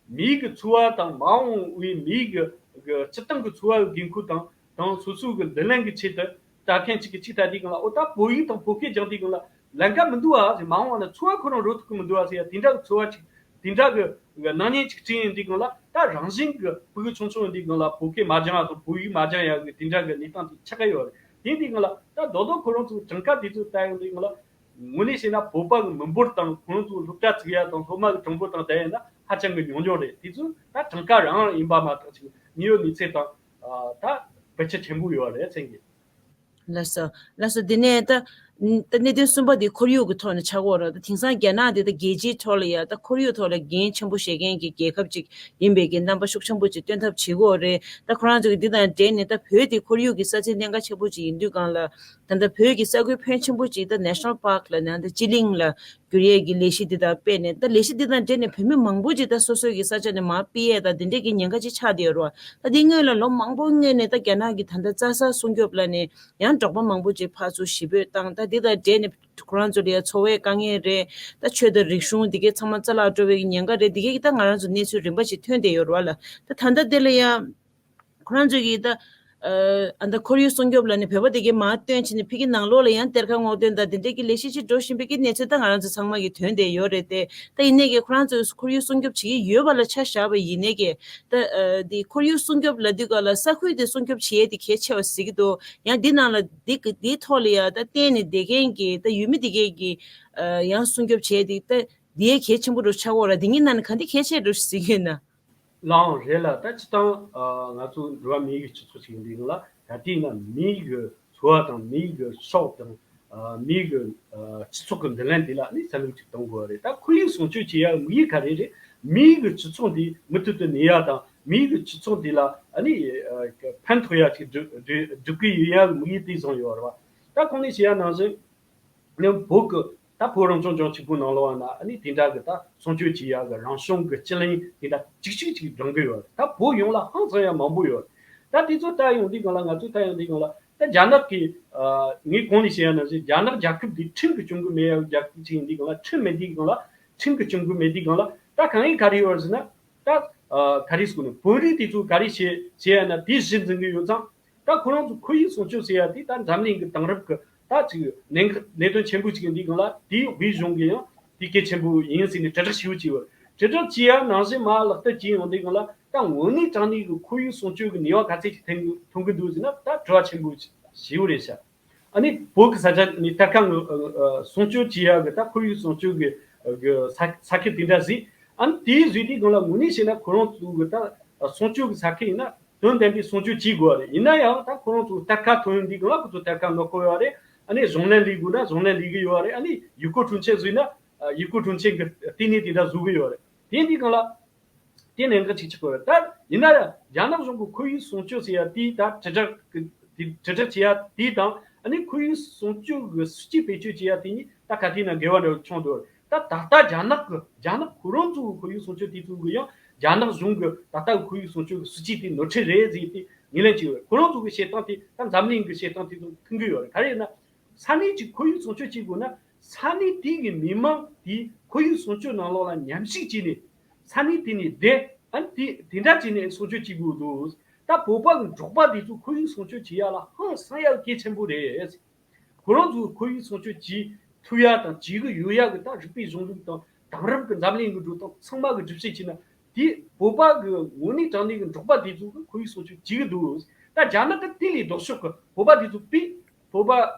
མི་ཡིག་གི་འཚོ་བ་དང་མ་འོངས་པའི་མི་ཡིག་གི་གི་སྤྱིར་བཏང་གི་འཚོ་བ་གི་འགན་ཁུར་དང་དང་སོ་སོའི་གི་མདུན་ལམ་གི་ཆེད་དུ་ལྟ་མཁན་ཅིག་གི་ཅིག་ལྟ་དུས་སྒང་ལ་ཨོ་ད་བོད་ཡིག་དང་བོད་སྐད་སྦྱང་དུས་སྒང་ལ་ལན་ཁ་མི་འདུག་ཨ་ཟེར། མ་འོངས་པ་ན་འཚོ་བ་ཁོ་རང་རོལ་ཐུབ་ཀི་མི་འདུག་ཨ་ཟེར་ཡ་དེ་འདྲ་གི་འཚོ་བ་ཅིག་དེ་འདྲ་གི་གི་སྣང་བརྙན་ཅིག་བསྐྲུན་ཡོང་དུས་སྒང་ལ་ད་རང་བཞིན་གི་ཕྲུ་གུ་ཆུང་ཆུང་ཡོང་དུས་སྒང་ལ་བོད་སྐད་མ་སྦྱང་ཡ་དང་བོད་ཡིག་མ་སྦྱང་ཡ་གི་དེ་འདྲ་གི་གནས་སྟངས་ཅིག་ཆགས་ཀྱི་ཡོད་རེད། དེ་ཡིན་དུས་སྒང་ལ་ད་རྡོག་རྡོག་ཁོ་རང་ཚོ་གྲངས་ཀ་དེ་ཚོ་ལྟ་ཡོང་དུས་སྒང་ལ་དངོས་གནས་བཤད་ན་བོད་པ་གི་མི་འབོར་དང་ཁོ་རང་ཚོ་སློབ་གྲྭ་བཙུགས་ཡ་དང་སློབ་མ་གི་གྲངས་འབོར་དང་བསྡུར་ཡ་ན་ཧ་ཅང་གི་ཉུང་ཉུང་རེད། དེ་ཚོ་ད་གྲངས་ཀ་རང་ཡིན་པ་མ་གཏོགས་ཅིག་དངོས་ཡོད་གནས་ཚད་དང་ད་བེད་སྤྱོད་ཆེན་པོ་ཡོད་རེད་མཚན་གི། ལགས་སོ། ལགས་སོ། དེ་ནས་ད་ད་གནད་དོན་གསུམ་པ་དེ་ཁོར་ཡུག་གི་ཐོག་ནས་ཆགས་ཀྱི་ཡོད་རེད། ད་དེང་སང་རྒྱ་ནག་དེ་ད་རྒྱལ་སྤྱིའི་ཐོག་ལ་ཡ་ད་ཁོར་ཡུག་ཐོག་ལ་འགན་ཆེན་པོ་བཞེས་མཁན་གྱི་རྒྱལ་ཁབ་ཅིག་ཡིན་པའི་གི་རྣམ་པ་ཤུགས་ཆེན་པོ་ཅིག་སྟོན་ཐབས་བྱེད་ཀྱི་ཡོད་རེད། ད་ཁོ་རང་ཚོ་གི་འདི་དང་འབྲེལ་ནས་ད་བོད་དེ་ཁོར་ཡུག་གི་ས་ཆ་གནད་འགག་ཆེན་པོ་ཅིག་ཡིན་དུས་སྒང་ལ་ད་ད་བོད་ཀྱི་ས་ཁུལ་ཕོན་ཆེན་པོ་ཅིག་ད་National Park་ལ་ནང་ད་སྤྱི་གླིང་ལ་བསྒྱུར་ཡས་ཀྱི་ལས་གཞི་འདི་དང་སྤེལ་ནས་ད་ལས་གཞི་འདི་དང་འབྲེལ་ནས་བོད་མི་མང་པོ་ཅིག་ད་སོ་སོའི་གི་ས་ཆ་ནས་མར་ཕུད་ཡས་ད་འདི་འདྲའི་གི་ཉེན་ཁ་ཅིག་ཆགས་བསྡད་ཡོད་རེད་བ། ད་འདི་སྔོན་ལ་ལོ་མང་པོ་སྔོན་ནས་ད་རྒྱ་ནག་གི་ད་ལྟ་རྩྭ་ས་སྲུང་སྐྱོབ་ལ་ནས་ཡང་འབྲོག་པ་མང་པོ་ཅིག་ཕར་ཚུར་གཞིས་སྤོས་བཏང་། ད་འདི་དང་འབྲེལ་ནས་ཁོ་རང་ཚོ་ལ་ཡ་འཚོ་བའི་དཀའ་ངལ་རེད། ད་ཆོས་དང་རིག་གཞུང་འདི་གའི་ཚང་མ་རྩ་བརླག་འགྲོ་བའི་གི་ཉེན་ཁ་རེད། འདི་གའི་གི་ད་ང་རང་ཚོ་གནས་ཚུལ་རིམ་པ་ཞིག་ཐོན་བསྡད་ཡོད་རེད་བ་ལ། ད་ད་ལྟ་འདི་ལ་ཡ་ཁོ་རང་ཚོ་གིས་ད་ཨ་ད་ཁོར་ཡུག་སྲུང་སྐྱོབ་ལ་ནི་བོད་པ་དེ་གའི་མར་བཏོན་བྱས་ནས་ཕ་གི་ནང་ལོགས་ལ་ཡང་གཏེར་ཁ་སྔོག་འདོན་དང་དེ་འདྲས་ཀྱི་ལས་གཞི་ཅིག་འགྲོ་བཞིན་པའི་གི་གནས་ཚུལ་ད་ང་རང་ཚོ་ཚང་མ་གིས་ཐོན་བསྡད་ཡོད་རེད་དེ། ད་ཡིན་ནའི་གི་ཁོ་རང་ཚོས་ཁོར་ཡུག་སྲུང་སྐྱོབ་བྱེད་ཀྱི་ཡོད་པ་ལ་ཆ་བཞག་པ་ཡིན་ནའི་གི་ད་ཨ་དེ་ཁོར་ཡུག་སྲུང་སྐྱོབ་ལབ་དུས་སྐབས་ལ་ས་ཁུལ་དེ་སྲུང་སྐྱོབ་བྱེད་ཡས་དེ་གལ་ཆེ་བ་ཟེར་གི་འདུག་ཡང་འདི་ནང་ལ་འདི་གི་འདིའི་ཐོག་ལ་ཡ་ད་བརྟེན་ནས་བསྡད་མཁན་གྱི་ད་ཡུལ་མི་དེ་གས་ཀྱི་ཨ་ཡང་སྲུང་སྐྱོབ་བྱས་དེ་ད་འདི་ཡས་གལ་ཆེན་པོ་འགྲོ་ཆགས་ཀྱི་ཡོད་ར། དེ་གཉིས་ནང་ནས་ག་འདི་གལ་ཆེ་འགྲོ་ཟེར་གི་ཡོད་ན། ལའང་རེད་ལ། ད་སྤྱིར་བཏང་ཨ་ང་ཚོ་འགྲོ་བ་མིའི་གི་སྤྱི་ཚོགས་ཤིག་ཡིན་དུས་ལ་ད་ལྟའི་ན་མིའི་གི་འཚོ་བ་དང་མིའི་གི་སྲོག་དང་ཨ་མིའི་གི་ཨ་སྤྱི་ཚོགས་ཀྱི་མདུན་ལམ་འདི་ལ་ནི་བསམ་བློ་ཅིག་གཏོང་དགོས་པ་རེད། ད་ཁོར་ཡུག་སྲུང་སྐྱོབ་བྱེད་ཡ་དམིགས་ཡུལ་ག་རེ་རེད། མིའི་གི་སྤྱི་ཚོགས་འདི་མུ་མཐུད་དུ་གནས་ཡ་དང་མིའི་གི་སྤྱི་ཚོགས་འདི་ལ་ཨ་ནི་ཨ་ཕན་ཐོགས་ཡ་ཅིག་སྒྲུབ་སྒྲུབ་སྒྲུབ་ཀྱི་ཡོད་ཡ་དམིགས་ཡུལ་དེ་བཟུང་ཡོད་རེད་བ། ད་གོང་ནས་བཤད་ཡ་ནང་བཞིན། ནི་བོད་ཀྱི་ད་བོད་རང་སྐྱོང་ལྗོངས་གཅིག་པུ་ནང་ལོགས་ན་ཨ་ནི་དེ་འདྲ་གི་ད་སྲུང་སྐྱོབ་བྱེད་ཡ་གི་རང་བྱུང་གི་སྤྱི་གླིང་དེ་འདྲ་གཅིག་གཅིག་གཅིག་སྒྲིང་གི་ཡོད་རེད། ད་བོད་ཡོངས་ལ་ཧང་སང་ཡ་མང་པོ་ཡོད་རེད། ད་དེ་ཚོ་ལྟ་ཡོང་དུས་སྒང་ལ་ང་ཚོས་ལྟ་ཡོང་དུས་སྒང་ལ་ད་རྒྱ་ནག་གི་ཨ་ངས་གོང་ནས་བཤད་ཡ་ནང་བཞིན་རྒྱ་ནག་རྒྱལ་ཁབ་འདི་ཁྲིམས་ཀྱིས་སྐྱོང་གི་མེད་ཡ་རྒྱལ་ཁབ་ཅིག་ཡིན་དུས་སྒང་ལ་ཁྲིམས་མེད་དུས་སྒང་ལ་ཁྲིམས་ཀྱིས་སྐྱོང་གི་མེད་དུས་སྒང་ལ་ད་གང་ཡིན་ག་རེ་ཡོད་རེད་ཟེར་ན་ད་ཨ་ག་རེ་ཟེར་དགོས་ན་བོད་རིགས་དེ་ཚོ་ག་རེ་བྱེད་བྱེད་ཡ་ན་དེ་གཞི་འཛིན་གི་ཡོད་ཙང་། ད་ཁོ་རང་ཚོ་ཁོར་ཡུག་སྲུང་སྐྱོབ་ཟེར་ཡ་དེ་ད་འཛམ་གླིང་གི་དེང་རབས་ཀྱི་ད་ཅིག་གནད་འགག་གནད་དོན་ཆེན་པོ་ཅིག་ཡིན་དུས་སྒང་ལ་དེའི་དབུས་གཞུང་གི་ཡང་དེ་གལ་ཆེན་པོ་ཡིན་ཟེར་ནས་དྲིལ་བསྒྲགས་ཞེ་པོ་བྱས་ཡོད། དྲིལ་བསྒྲགས་བྱེད་ཡ་ནང་བཞིན་མར་ལག་བསྟར་བྱེད་ཡོང་དུས་སྒང་ལ་ད་དངོས་གནས་དྲང་གནས་ཀྱི་ཁོར་ཡུག་སྲུང་སྐྱོབ་ཀྱི་ནུས་པ་ག་ཚད་ཅིག་ཐོན་ཐོན་གི་འདུག་ཟེར་ན་ད་དྲི་བ་ཆེན་པོ་ཞེ་པོ་རེད་ཤག་ཨ་ནི་བོད་ཀྱི་ས་ཆ་ནས་གཏེར་ཁ་ངོ་ཨ་ཨ་སྲུང་སྐྱོབ་བྱེད་ཡག་གི་ད་ཁོར་ཡུག་སྲུང་སྐྱོབ་ཀྱི་ཨ་གི་ས་ས་ཁུལ་དེ་འདྲ་བཟོས། ཨ་ནི་དེའི་བཟོས་དུས་སྒང་ལ་དངོས་གནས་བཤད་ན་ཁོ་རང་ཚོ་གི་ད་སྲུང་སྐྱོབ་ཀྱི་ས་ཁུལ་ཡིན་ན་དོན་ལྡན་པའི་སྲུང་སྐྱོབ་བྱེད་དགོས་པ་རེད། ཡིན་ན་ཡང་ད་ཁོ་རང་ཚོ་གཏེར་ཁ་ཐོན་དུས་སྒང་ལ་ཁོ་ཚོ་གཏེར་ཁ་ནོར་གི་ཡོད་རེད། ཨ་ནི་གཞུང་ལམ་ལས་དགོས་ན་གཞུང་ལམ་ལས་གི་ཡོད་རེད། ཨ་ནི་ཡུལ་སྐོར་སྤྲོ་འཆམ་བཟོས་ན་ཡུལ་སྐོར་སྤྲོ་འཆམ་གི་ལྟེ་གནས་དེ་འདྲ་བཟོ་གི་ཡོད་རེད། དེ་དུས་སྒང་ལ། དེ་ནས་འགའ་ཅིག་ཆགས་ཀྱི་ཡོད་རེད། ད་ཡིན་ན་ཡང་རྒྱ་ནག་གཞུང་གི་ཁོར་ཡུག་སྲུང་སྐྱོབ་ཟེར་ཡ་དེ་ད་དྲིལ་བསྒྲགས་ཀྱི་དེ་དྲིལ་བསྒྲགས་བྱེད་ཡ་དེ་དང་ཨ་ནི་ཁོར་ཡུག་སྲུང་སྐྱོབ་ཀྱི་སྲིད་ཇུས་བེད་སྤྱོད་བྱེད་ཡ་དེ་གཉིས་ད་ག་དུས་ན་འགལ་བ་འདྲ་བོ་བྱུང་འདུག་ད་ད་ལྟ་རྒྱ་ནག་གི་རྒྱ་ནག་ཁོ་རང་ཚོ་གི་ཁོར་ཡུག་སྲུང་སྐྱོབ་དེ་ཚོ་གི་ཡང་རྒྱ་ནག་གཞུང་གི་ད་ལྟ་གི་ཁོར་ཡུག་སྲུང་སྐྱོབ་ཀྱི་སྲིད་ཇུས་དེ་ནོར་འཁྲུལ་རེད་ཟེར་ཏེ་ངོས་ལེན་བྱས་ཡོད་རེད། ཁོ་རང་ཚོ་གི་བཤད་སྟངས་དེ་ད་འཛམ་གླིང་གི་བཤད་སྟངས་དེ་ཚོ་མཐུན་གྱི་ཡོད་རེད། ག་རེ་ཡིན་ན། ས་གནས་གཅིག་ཁོར་ཡུག་སྲུང་སྐྱོབ་བྱེད་དགོས་ན་ས་གནས་དེ་གི་མི་མང་དེ་ཁོར་ཡུག་སྲུང་སྐྱོབ་ནང་ལོགས་ལ་མཉམ་ཞུགས་བྱས་ནས་ས་གནས་དེ་ནས་བསྡད། ཨ་ནི་དེ་དེ་འདྲ་བྱས་ནས་སྲུང་སྐྱོབ་བྱེད་དགོས་འདུག་ད་བོད་པ་གི་འབྲོག་པ་དེ་ཚོ་ཁོར་ཡུག་སྲུང་སྐྱོབ་བྱེད་ཡ་ལ་ཧང་སང་ཡ་གལ་ཆེན་པོ་རེད། ཁོ་རང་ཚོ་ཁོར་ཡུག་སྲུང་སྐྱོབ་བྱེད་ཐུབ་ཡ་དང་བྱེད་གི་ཡོད་ཡ་གི་ད་རིག་པའི་གཞུང་ལུགས་དང་དེང་རབས་ཀྱི་འཛམ་གླིང་གི་འགྲོ་སྟངས་ཚང་མ་གི་སྒྲུབ་བྱེད་བྱས་ན་དེ་བོད་པ་གི་དངོས་གནས་དྲང་གནས་གི་འབྲོག་པ་དེ་ཚོ་གི་ཁོར་ཡུག་སྲུང་སྐྱོབ་བྱེད་གི་འདུག་ད་རྒྱ་ནག་གི་དེ་ལས་ལྡོག་ཕྱོགས་གི་བོད་པ་དེ་ཚོ་པས་བོད་པ་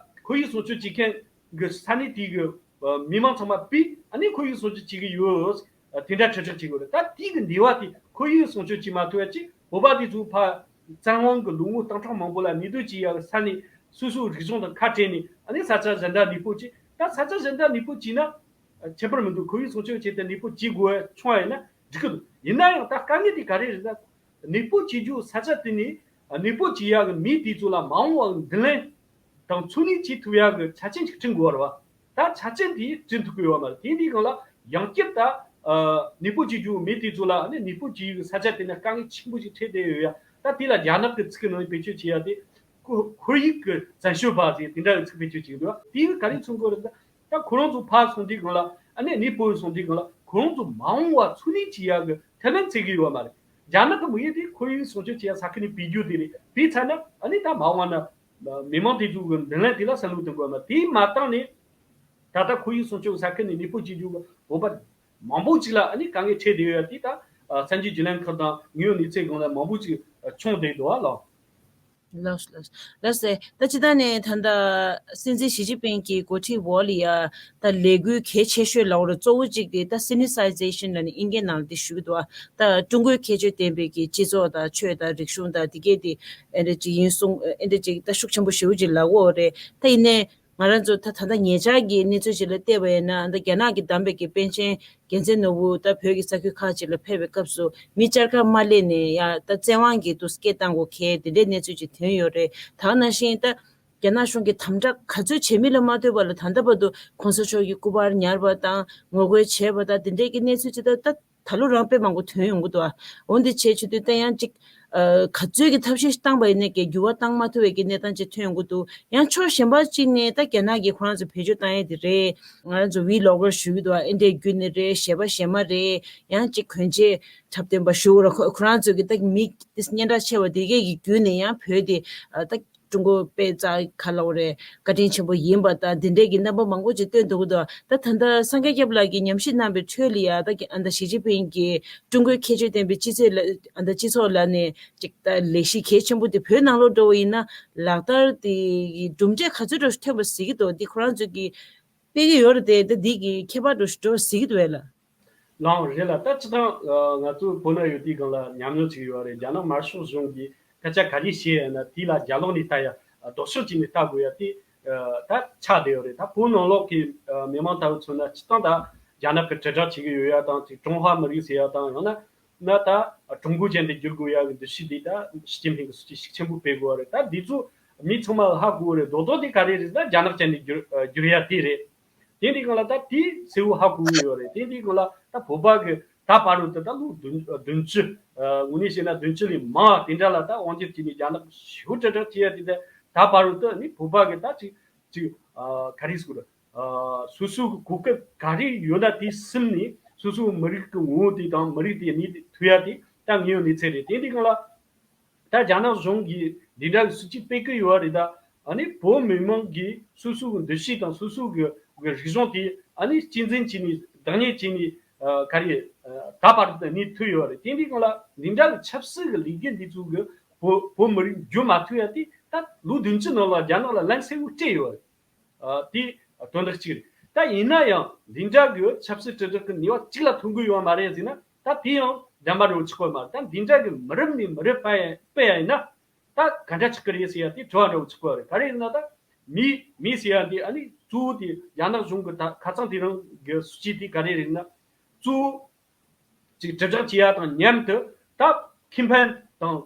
ཁོར་ཡུག་སྲུང་སྐྱོབ་བྱེད་མཁན་གི་ས་གནས་དེ་གི་མི་མང་ཚང་མ་པས་ཨ་ནི་ཁོར་ཡུག་སྲུང་སྐྱོབ་བྱེད་གི་ཡོད། དེ་འདྲ་ཁྲིག་ཁྲིག་བྱེད་དགོས་རེད། ད་དེ་གི་འདི་བ་དེ་ཁོར་ཡུག་སྲུང་སྐྱོབ་བྱེད་མ་ཐུབ་ཡ་ཅིག་བོད་པ་དེ་ཚོ་ཕ་བཙན་དབང་གི་ལོ་ངོ་སྟོང་ཕྲག་མང་པོ་ལ་གནས་སྡོད་བྱེད་ཡ་གི་ས་གནས་སོ་སོའི་རིག་གཞུང་དང་ཁ་བྲལ་ནས་ཨ་ནི་ས་ཆ་གཞན་དག་གནས་སྤོ་བྱེད། ད་ས་ཆ་གཞན་དག་གནས་སྤོ་བྱེད་ན་ཁྱད་པར་མི་འདུག་ཁོར་ཡུག་སྲུང་སྐྱོབ་བྱེད་དེ་གནས་སྤོ་བྱེད་དགོས་བྱུང་བ་ཡིན་ན་འགྲིག་གི་འདུག་ཡིན་ན་ཡང་ད་དཀའ་ངལ་དེ་ག་རེ་རེད་ཟེར་ན། གནས་སྤོ་བྱེད་རྒྱུ་ས་ཆ་དེ་ནས་གནས་སྤོ་བྱེད་ཡ་གི་མི་དེ་ཚོ་ལ་མ་འོངས་པར་མདུན་ལམ་དང་འཚོ་གནས་བྱེད་ཐུབ་ཡ་གི་ཆ་རྐྱེན་ཅིག་བསྐྲུན་དགོས་པ་རེད་བ། ད་ཆ་རྐྱེན་དེ་བསྐྲུན་ཐུབ་ཀྱི་ཡོད་མ་རེད། དེ་འདིའི་སྒང་ལ་ཡང་བསྐྱར་ད་གནས་སྤོ་བྱེད་རྒྱུ་མི་དེ་ཚོ་ལ་གནས་སྤོ་བྱེད་ཡུལ་གི་ས་ཆ་དེ་ནས་དཀའ་ངལ་ཆེན་པོ་ཞིག་འཕྲད་བསྡད་ཡོད་ཡ། ད་དེ་ལ་རྒྱ་ནག་གི་ཚིག་གི་ནང་བེད་སྤྱོད་བྱེད་ཡ་དེ་ཁོར་ཁོར་ཡུག་གི་བཙན་བྱོལ་བ་ཟེར་དེ་འདྲ་གི་ཚིག་བེད་སྤྱོད་བྱེད་ཀྱི་འདུག་དེ་གི་ག་རེ་མཚོན་གྱི་རེད་ཟེར་ན། ད་ཁོ་རང་ཚོ་ཕར་སོང་དུས་སྒང་ལ་ཨ་ནི་གནས་སྤོ་སོང་དུས་སྒང་ལ་ཁོ་རང་ཚོ་མ་འོངས་པ་འཚོ་གནས་བྱེད་ཡ་གི་ཐབས་ལམ་འཚོལ་གི་ཡོད་མ་རེད། རྒྱ་ནག་གི་དམིགས་ཡུལ་དེ་ཁོར་ཡུག་སྲུང་སྐྱོབ་བྱེད་ཡ་ས་ཁུལ་ནས་སྤེལ་རྒྱུ་དེ་རེད། སྤེལ་ཚར་ན་ཨ་ནི་ད་མ་འོངས་ན་མི་མང་དེ་ཚོ་གི་མདུན་ལམ་དེ་ལ་བསམ་བློ་གཏོང་དགོས་མ་རེད། དེ་མ་བཏང་ནས་ད་ལྟ་ཁོར་ཡུག་སྲུང་སྐྱོབ་ས་ཁུལ་ནས་གནས་སྤོ་བྱེད་རྒྱུ་གི་བོད་པ་མང་པོ་ཅིག་ལ་ཨ་ནི་དཀའ་ངལ་འཕྲད་བསྡད་ཡོད་ཡ་དེ་ད་ཨ་གསར་འགྱུར་བརྒྱུད་ལམ་ཁག་དང་དངོས་ཡོད་གནས་ཚུལ་སྒང་ལ་མང་པོ་ཅིག་ཨ་བྱུང་བསྡད་འདུག་ཨ་ལགས། ལགས་ལགས་ལགས་སེ། ད་སྤྱིར་བཏང་ནས་ད་ལྟ་སྲིད་འཛིན་ཞི་ཅིན་ཕིང་གི་འགོ་ཁྲིད་འོག་ལ་ཡ་ད་ལས་འགུལ་གལ་ཆེ་ཤོས་ལབ་དགོས་རེད། གཙོ་བོ་གཅིག་དེ་ད་སི་ནི་སའི་ཛེ་ཤན་ལབ་ནས་དབྱིན་སྐད་ནང་ལ་དེ་ཞུ་གི་འདུག་ད་ཀྲུང་གོའི་ཁྱད་ཆོས་ལྡན་པའི་གི་སྤྱི་ཚོགས་དང་ཆོས་དང་རིག་གཞུང་དང་དེ་གས་དེ་ཨེ་འདྲ་ཅིག་ཡིན་གསུང་ཨེ་འདྲ་ཅིག་ད་ཤུགས་ཆེན་པོ་ཞེ་པོ་ཅིག་ལབ་ཀྱི་ཡོད་རེད། ད་ཡིན་ནའི་ང་རང་ཚོ་ད་ད་ལྟ་ཉེ་ཆར་གྱི་གནས་ཚུལ་ཅིག་ལ་བལྟས་པ་ཡིན་ན་ད་རྒྱ་ནག་གིས་བདམས་པའི་གི་པཎ་ཆེན་རྒྱལ་མཚན་ནོར་བུ་ད་བོད་ཀྱི་ས་ཁུལ་ཁག་ཅིག་ལ་ཕེབས་པའི་སྐབས་སུ་མི་བཅར་ཁ་མ་སླེབས་ནས་ཡ་ད་བཙན་དབང་གིས་འདུག་སྐད་བཏང་དགོས་གལ་དེ་འདྲའི་གནས་ཚུལ་ཅིག་ཐོན་ཡོད་རེད། ད་ག་ནང་བཞིན་ད་རྒྱ་ནག་གཞུང་གིས་དམ་དྲག་ག་ཚོད་བྱས་མིན་ལ་མ་ལྟོས་པ་ལ་ད་ལྟ་བར་དུ་གོང་ས་མཆོག་གི་སྐུ་པར་ཉར་བ་དང་ངོ་རྒོལ་བྱས་པ་དང་དེ་འདྲའི་གི་གནས་ཚུལ་ཅིག་ད་ད། ད་ལོ་རང་དཔེ་མང་པོ་ཐོན་ཡོང་གི་འདུག་ཨ། འོ་འདི་བྱས་བྱེད་དུས་ད་ཡང་ཅིག་ཨ། ག་ཚོད་ཀྱི་ཐབས་ཤེས་བཏང་པ་ཡིན་ནའི་ཀྱི་འགྱུར་བ་བཏང་མ་ཐུབ་པའི་ཀྱི་གནས་སྟངས་ཅིག་ཐོན་ཡོང་གི་འདུག་ཡང་ཕྱོགས་གཞན་པ་གཅིག་ནས་ད་རྒྱ་ནག་གིས་ཁོ་རང་ཚོ་བེད་སྤྱོད་བཏང་ཡས་དེ་རེད། ང་རང་ཚོ་ཝི་ལོག་གར་ཞུ་གི་འདུག་ཨ། ཨེ་འདྲའི་བརྒྱུད་ནས་རེད། གཞས་པ་གཞས་མ་རེད། ཡང་ཅིག་གོན་ཆས་འཁྲབ་སྟོན་པ་ཞུ་གི་རེད། ཁོ་ཁོ་རང་ཚོ་གི་ད་མི་དེ་སྙན་གྲགས་ཆེ་བ་དེ་གས་ཀྱི་བརྒྱུད་ནས་ཡང་བོད་དེ་ཨ། ད། ཀྲུང་གོ་དཔེ་རྩ་ག་ལབ་དགོས་རེད། བཀའ་དྲིན་ཆེན་པོ་ཡིན་པ་དང་འདི་འདྲའི་གི་རྣམ་པ་མང་པོ་ཅིག་སྟོན་འདུག་གི་འདུག་ད་ད་ལྟ་སངས་རྒྱས་སྐྱབས་ལགས་ཀྱིས་ཉམས་ཞིབ་གནང་བའི་ཁྲོད་ལ་ཡ་ད་ཨ་ད་ཞི་ཅིན་ཕིང་གིས་ཀྲུང་གོའི་ཁྱད་ཆོས་ལྡན་པའི་སྤྱི་ཚོགས་ལ་ཨ་ད་སྤྱི་ཚོགས་ལ་ནས་ཅིག་ད་ལས་གཞི་གལ་ཆེན་པོ་དེ་བོད་ནང་ལོགས་འགྲོ་བ་ཡིན་ན་ལག་བསྟར་དེ་གི་གྲུབ་འབྲས་ག་ཚོད་འགྲོ་ཐོན་པ་གཟིགས་ཀྱི་འདུག་འདི་ཁོ་རང་ཚོས་ཀྱི་སྤེལ་གྱི་ཡོད་རེད་དེ་ད་འདི་གི་ཁྱད་པར་འགྲོ་འགྲོ་གཟིགས་ཀྱི་འདུག་བས་ལ། ལགས་རེད་ལ། ད་སྤྱིར་བཏང་ང་ཚོ་བོད་ན་ཡོད་དུས་སྒང་ལ་ཉམས་མྱོང་ཅིག་ཡོད་རེད། རྒྱ་ནག་དམར་ཤོག་གཞུང་གིས་སྐད་ཆ་ག་རེ་བཤད་ཡ་ན་དེ་ལ་རྒྱབ་ལོགས་ནས་ལྟ་ཡ་ལྡོག་ཕྱོགས་ཅིག་ནས་ལྟ་དགོས་ཡ་དེ་ད་ཆགས་བསྡད་ཡོད་རེད། ད་བོད་ནང་ལོགས་ཀྱི་མི་མང་ལྟ་བུ་མཚོན་ན་སྤྱིར་བཏང་ད་རྒྱ་ནག་གི་དྲིལ་བསྒྲགས་བྱེད་ཀྱི་ཡོད་ཡ་དང་དེ་ཀྲུང་ཧྭ་མི་རིགས་ཟེར་ཡ་དང་ཡང་ན་ན་ད་ཀྲུང་གོ་ཅན་དུ་བསྒྱུར་དགོས་ཡ་གི་འདུ་ཤེས་འདི་ད་ཞི་ཅིན་ཕིང་གི་སྲིད་ཇུས་ཤུགས་ཆེན་པོ་སྤེལ་དགོས་པ་རེད། ད་འདི་ཚོ་མི་ཚང་མ་ཧ་གོ་གི་རེད། རྡོག་རྡོག་དེ་ག་རེ་རེད་ཟེར་ན་རྒྱ་ནག་ཅན་དུ་བསྒྱུར་བསྒྱུར་ཡ་དེ་རེད། དེ་འདི་སྒང་ལ་ད་དེ་གསལ་བོ་ཧ་གོ་གི་ཡོད་རེད། དེ་འདི་སྒང་ལ་ད་བོད་པ་གི་ད་བར་དུ་ད་ལོ་བདུན་བདུན་ཅུ་དངོས་གནས་བཤད་ན་བདུན་ཅུ་ལས་མང་དེ་འདྲ་ལ་ད་དབང་སྒྱུར་བྱས་ནས་རྒྱ་ནག་ཞེ་པོ་དྲིལ་བསྒྲགས་བྱས་ཡ་དེ་ད་ད་བར་དུ་ནི་བོད་པ་གི་ད་ཅིག་ཅིག་ག་རེ་ཟེར་དགོས་རེད། སོ་སོའི་གོ་སྐབས་ག་རེ་ཡོད་ན་དེ་ཟིན་ནས་སོ་སོའི་མི་རིགས་ཀྱི་ངོ་བོ་དེ་དང་མི་རིགས་དེ་གནས་ཐུབ་ཡ་དེ་ད་དངོས་ཡོད་གནས་ཚུལ་རེད། དེ་འདི་སྒང་ལ་ད་རྒྱ་ནག་གཞུང་གིས་འདི་འདྲ་གི་སྲིད་ཇུས་སྤེལ་གི་ཡོད་རེད། ད་ཨ་ནི་བོད་མི་མང་གིས་སོ་སོའི་འདུ་ཤེས་དང་སོ་སོའི་གི་རིག་གཞུང་དེ་ཨ་ནི་གཅེས་འཛིན་བྱས་ནས་བདག་གཉེར་བྱས་ནས་ག་རེ་ད་བར་དུ་གནས་ཐུབ་ཡོད་རེད། དེ་འདི་སྒང་ལ་འདི་འདྲ་གི་ཆབ་སྲིད་གི་ལས་འགུལ་འདི་ཚོ་གི་བོད་བོད་མི་རིགས་བསྒྱུར་མ་ཐུབ་ཡ་དེ་ད། ལོ་བདུན་ཅུ་ནང་ལ་རྒྱ་ནག་ལ་ལན་གསལ་བོ་སྤྲད་ཡོད་རེད། ཨ། དེ་དོན་དག་གཅིག་རེད། ད་ཡིན་ན་ཡང་འདི་འདྲ་གི་ཆབ་སྲིད་དྲིལ་བསྒྲགས་ཀྱི་ནུས་པ་གཅིག་ལ་ཐོན་གི་ཡོད་མ་རེད་ཟེར་ན། ད་དེ་ཡང་འདྲ་མ་འགྲོ་ཆོག་གི་མ་རེད། ད་འདི་འདྲ་གི་མི་རབས་ནས་མི་རབས་སྤེལ་ཡ་ཡིན་ན། ད་ག་འདྲ་ཆགས་ཀྱི་རེད་ཟེར་ཡ་དེ་དྲི་བ་འདྲ་བོ་ཆགས་ཀྱི་རེད། ག་རེ་ཡིན་ན། ད་མི་མི་ཟེར་ཡ་འདི་ཨ་ནི་གཙོ་བོ་དེ་རྒྱ་ནག་གཞུང་གི་ད་ཁ་སང་དེ་རིང་གི་སྲིད་ཇུས་དེ་ག་རེ་རེད་ན། གཙོ་བོ་ཅིག་དྲིལ་བསྒྲགས་བྱེད་ཡ་དང་མཉམ་དུ། ད་ཁེ་ཕན་དང་